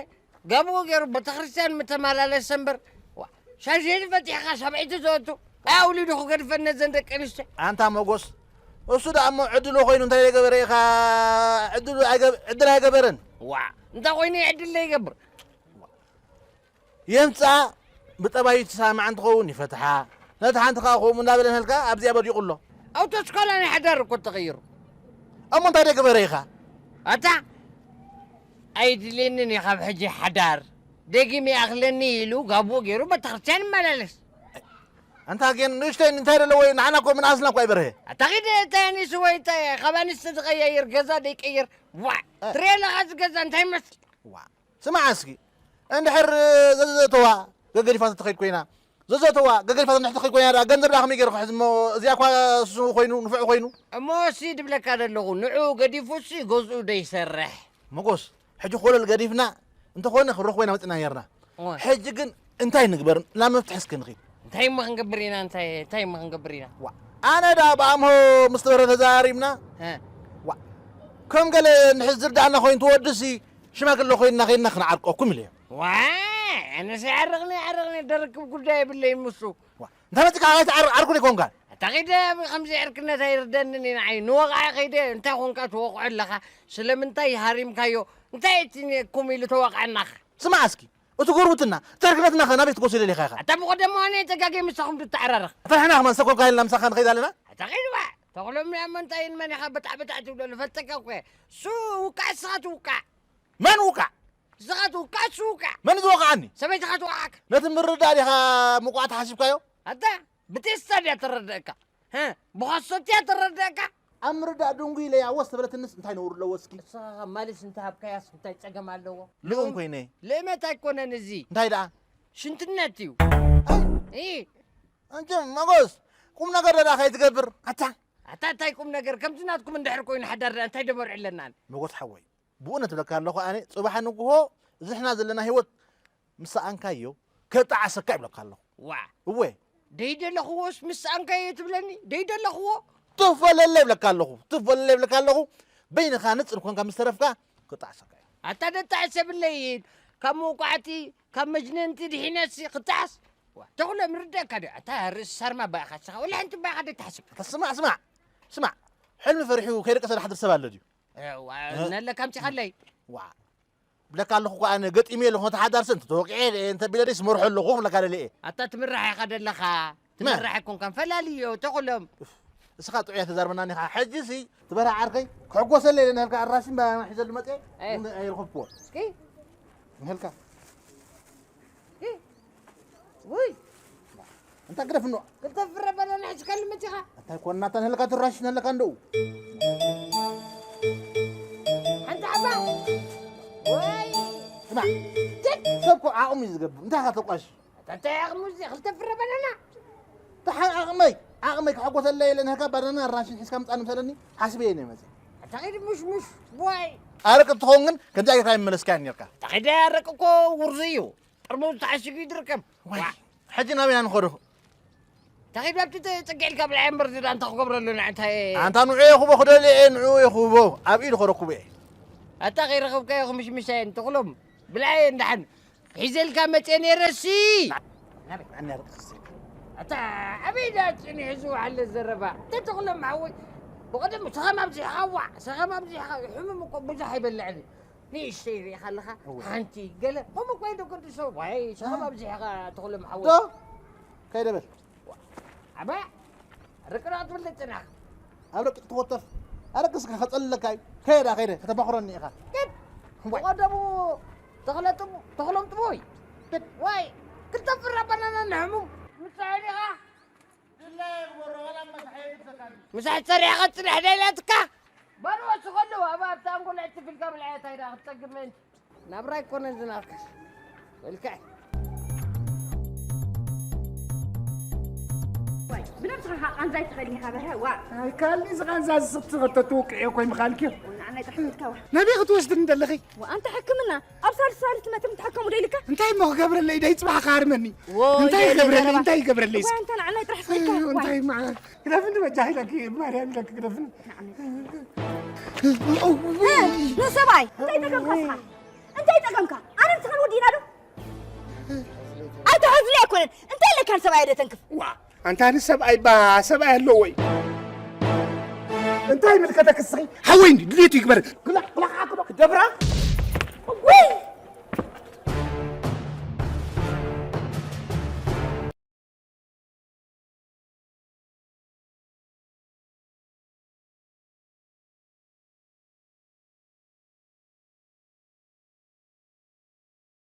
ጋብኡ ገይሩ ቤተክርስትያን ምተመላለሰ እምበር፣ ዋዕ! ሻሽል ፈቲሕካ ሰብዒቲ ዘእቱ፣ ኣውሊዱ ክገድፈን ነዘን ደቂ ኣንስትዮ። ኣንታ መጎስ፣ እሱ ደኣ እሞ ዕድሉ ኮይኑ እንታይ ገበረ ኢኻ? ዕድሉ ኣይገ-፣ ዕድል ኣይገበረን። ዋዕ! እንታይ ኮይኑ ዕድል ዘይገብር? የምጽኣ፣ ብጠባዩ ትሰማማዕ እንትኸውን ይፈትሓ፣ ነቲ ሓንቲ ከኣ ከምኡ እንዳበለ ንህልካ ኣብዚኣ ወዲቑ ኣሎ። ኣውቶስኮላ ናይ ሓዳር እኮ ተቐይሩ። እሞ እንታይ ደገበረ ኢኻ? ኣታ፣ ኣይድልየንን እዩ ካብ ሕጂ ሓዳር። ደጊም ይኣኽለኒ ኢሉ ጋብኡ ገይሩ ቤተክርስትያን ይመላለስ። ኣንታ ግን ንእሽተይ እንታይ ደለዎ እዩ? ንዓና እኮ ምንኣስና እኮ ኣይበርሀ። ኣታ ኺድ፣ እንታይ ኣኒሱ ወይ እንታይ? ካብ ኣንስቲ ዝቐያይር ገዛ ደይቀይር። ዋዕ! እ። ትሪኦ ኣለኻ እዚ ገዛ እንታይ ይመስል? ዋዕ! ስማዕ እስኪ፣ እንድሕር ዘዘተዋ ገገዲፋቶ ትኸይድ ኮይና፣ ዘዘተዋ ገገዲፋቶ እንድሕር ትኸይድ ኮይና ደኣ፣ ገንዘብ ደኣ ከመይ ገይሩ ክሕዝ እሞ፣ እዚኣ እኳ እሱ ኮይኑ፣ ንፉዕ ኮይኑ። እሞ እሲ ድብለካ ዘለኹ፣ ንዑ ገዲፉ እሲ ገዝኡ ደይሰርሕ። መጎስ፣ ሕጂ ኮለል ገዲፍና፣ እንተኾነ ክንረኽቦ ኢና መጺእና ነይርና። እወ። ሕጂ ግን እንታይ ንግበር? ናብ መፍትሒ እስኪ ንኺድ። እንታይ እሞ ክንገብር ኢና? እንታይ፣ እንታይ እሞ ክንገብር ኢና? ዋ፣ ኣነ ደኣ ብኣምሆ ምስ ተበረ ተዘራሪብና። እ። ዋ፣ ከም ገለ እንድሕር ዝርድኣና ኮይኑ፣ ትወድሲ ሽማግለ ኮይንና ከይድና ክንዓርቀኩም ኢለ። ዋይ፣ ኣነስ ይዓርቕኒ፣ ይዓርቕኒ፣ ደርክብ ጉዳይ የብለይን ምስኡ። ዋ፣ እንታይ መጺእካ? ኣይትዓርቕ፣ ዓርኩ ዘይኮንካ። ኣታ ኺድ፣ ከምዚ ዕርክነት ኣይርደንን እዩ ንዓይ። ንወቕዒ ኸይደ፣ እንታይ ኾንካ ትወቕዖ ኣለኻ? ስለምንታይ ሃሪምካዮ? እንታይ እቲ ኩም ኢሉ ተወቕዐናኻ? ስማዕ እስኪ፣ እቲ ጉርብትና፣ እቲ ዕርክነትና ኸ ናበይ ክትጎስዮ ደሊኻ ኢኻ? ኣታ ብቐደም እዋን እየ ተጋግየ ምሳኹም ትተዓራረኽ። ኣታ ንሕና ኸማን ሰብ ኮንካ ኢልና ምሳኻ ንኸይድ ኣለና? ኣታ ኺድ ዋ፣ ተኽሎም እሞ እንታይ ንመን ኢኻ በጣዕ በጣዕ ትብለሉ? ፈልጠካ እኮ እየ። እሱ ውቃዕ፣ ንስኻ ትውቃዕ። መን ውቃዕ? ንስኻ ትውቃዕ፣ እሱ ውቃዕ። መን እዩ ዝወቕዓኒ? ሰበይትኻ ትወቕዓካ። ነቲ ምርዳእ ዲኻ ምውቃዕ ተሓሲብካዮ? ኣታ ብቴስታ ድያ ተረድአካ? ሀ? ብኻሶት እያ ተረድአካ? ኣብ ምርዳእ ድንጉይ ኢለያ ወስ ተበለትንስ እንታይ ነውሪ ኣለዎ እስኪ? ንስኻ ማልስ እንተሃብካያስ እንታይ ጸገም ኣለዎ? ልኡም ኮይነ። ልእመት ኣይኮነን እዚ። እንታይ ደኣ? ሽንትነት እዩ። ኣይ! እ። ኣንቺ መጎስ፣ ቁም ነገር ደኣ ከይትገብር። ኣታ! ኣታ እንታይ ቁም ነገር? ከምዚ ናትኩም እንድሕር ኮይኑ ሓዳር ደኣ እንታይ ደመርዕለና? መጎስ ሓወይ፣ ብእውነት እብለካ ኣለኹ ኣነ፣ ጽባሕ ንግሆ እዚ ንሕና ዘለና ህይወት ምስ ሰኣንካዮ ከጣዕሰካ ይብለካ ኣለኹ። ዋዕ! እወ። ደይደለኽዎስ ምስ ሰኣንካዮ ትብለኒ? ደይደለኽዎ? ትፈለለ ይብለካ ኣለኹ። ትፈለለ ይብለካ ኣለኹ። በይንኻ ንጽር ኮንካ ምስ ተረፍካ ክጣዕሰካ እዩ። ኣታ ደጣዕስ የብለይን። ካብ መውቃዕቲ፣ ካብ መጅነንቲ ድሒነሲ ክጣዕስ? ዋ፣ ተኽሎም ርደካ ድዩ? ኣታ ርእሲ ሳርማ ባእኻ ንስኻ። ወላ ሓንቲ ባእኻ ደይትሓስብ። ኣታ ስማዕ፣ ስማዕ፣ ስማዕ። ሕልሚ ፈሪሑ ከይደቀሰ ዝሓድር ሰብ ኣሎ ድዩ? እ፣ ዋ፣ እ? ነለካ ኣምጺኻለይ። ዋ። ብለካ ኣለኹ እኮ ኣነ ገጢመ ኣለኹ፣ ነቲ ሓዳር ስንት ተወቂዐ፣ እንተ ቢለ ደስ መርሖ ኣለኹ ክብለካ ደለ እየ። ኣታ ትምራሕ ኢኻ ደለኻ። መን? ትምራሕ ኣይኮንካን፣ ፈላልዮ፣ ተኹሎም። እስኻ ጥዑይ ተዛርበናኒ ኢኻ። ሕጂ ሲ ትበርህ ዓርከይ፣ ክሕጎሰለይ ኢለ ንህልካ ኣራሲ እምባ ሒዘሉ መጽየ፣ እ። እውን ኣይረኸብክዎ። እስኪ። ንህልካ። እስኪ። ውይ። እንታ ግደፍ እንዶ። ክልተ ፍረ በናና ሒዝካሉ መጺኻ? እንታይ ኮን ናታ ንህልካ ትራሽ ንህልካ እንደው። ሓንቲ ሓባ። ወይ። ስማዕ። ጀት። ሰብ እኮ ዓቕሙ እዩ ዝገብር። እንታይ ኢኻ ተቋሽ? እንታይ ዓቕሙ እዚ? ክልተ ፍረ በናና። ደሓን ዓቕመይ ዓቕመይ ክሕጎሰለይ ኢለ ንህካ ባናና ኣራንሽን ሒዝካ ምጻእ ንምሰለኒ ሓስበ እየ ነመጽእ። ኣታ ኸይዲ ሙሽሙሽ፣ ዋይ። ኣረቂ ትኸውን ግን ከምዚ ጌርካ ይመለስካ ነርካ። ኣታ ኸይዲ ኣረቂ እኮ ውርዙ እዩ። ጥርሙዝ ተዓሺጉ እዩ ዝርከብ። ዋይ። ዋ። ሕጂ ናበይ ኢና ንኸዶ? ኣታ ኸይዲ ኣብቲ ተ-፣ ጽግዕ ኢልካ ብልዓይ እምበር ዝዳ እንታይ ክገብረሉ ንዓ እንታይ? ኣንታ ንዑ የኹቦ ክደልየ እየ፣ ንዑ የኹቦ። ኣብ ኢድ ኸረኩቦ እየ። ኣታ ኸይረኸብካዮ ክምሽምሻ እየን ተኽሎም። ብልዓይ እንድሓን። ሒዘልካ መጽየ ነይረሲ። ናበይ? ኣነ ኣረቂ ክስተ። ኣታ ኣበይ ዳ ጽኒሑ ዝውዓለ ዘረባ? ተተኽሎም ሓወይ። ብቐደም ሰኸም ኣብዚሕኻ ዋዕ፣ ሰኸም ኣብዚሕኻ። ሕሙም እኮ ብዙሕ ኣይበልዕን እዩ። ንእሽተይ ርኢኻ ኣለኻ? እወ። ሓንቲ ገለ። ከምኡ እኮ እዩ ደገዱ ሰብ። ዋይ፣ ሰኸም እ። ኣብዚሕኻ ተኽሎም ሓወይ። ዶ? ከይደ በል። ኣባ፣ ኣረቂ ዶ ክትብል ትጽናሕ? ኣብ ረቂቕ ትወተፍ። ኣረቂ እስከ ከጸልለካ እዩ። ከይዳ፣ ከይደ፣ ከተባኽሮኒ ኢኻ። ግን ዋይ። ብቐደሙ ተኽለ ጥሙ-፣ ተኽሎም ጥሙይ። ግን ዋይ፣ ክልተ ፍረ ባናና ንሕሙም። ምሳሕ ዲኻ? ድላየ ግበሮ፣ ዋላ መሳሕ የግድሰካ። ምሳሕ ጸሪሕኻ ጽንሕ ደልያትካ? ባዶ ወስኸሉ፣ ኣብ ኣብታ ኣንጎልዕቲ ፊልካ ብልዓያ እንታይ ደኣ ክትጸግም ምእንቲ። ናብራ ኣይኮነን ዝናፍቅስ። ወልከ። ዋይ፣ ብነብስኻ ቃንዛ ይትኸድኒ ኢኻ በርሀ፣ ዋ። ኣይካልኒ እዚ ቃንዛ ዝስኽቲ ከተትውቅዕዮ እኮ ይምኻልኪ። ንዓናይ ጥራሕ ክትካ፣ ዋ። ናበይ ክትወስድኒ ዘለኺ? ዋ፣ ኣንታ ሕክምና፣ ኣብ ሳልስ ሳልስ መትም ትሕከሙ ዶ ኢልካ? እንታይ እሞ ክገብረለይ? ደይ ጽባሕ ክሃርመኒ። ዎ፣ እንታይ የለ ይገብረለይ? ዘረባ። እንታይ ይገብረለይ? ዋ፣ ኣንታ ንዓናይ ጥራሕ ክትካ፣ ዋ። እንታይ መዓ-፣ ግደፍኒ በጃ ኢለኪ፣ ማርያም ኢለኪ ግደፍኒ። ንዓናይ። እ፣ ንሰብኣይ፣ እንታይ ጠቀምካ እስኻ? እንታይ ጠቀምካ? ኣነ ንስኻን ወዲእና ዶ? ኣይትሕዝኒ ኣይኮነን። እንታይ ኣለካ ንሰብኣይ ደተንክፍ? ዋ፣ ኣንታ ንሰብኣይ ባ ሰብኣይ ኣለዎ ወይ? እንታይ ይምልከተክ እስኺ? ሓወይ እንዲ ድሌቱ ይግበር። ግላ-፣ ግላ-፣ ግላ-፣ ክደብራ?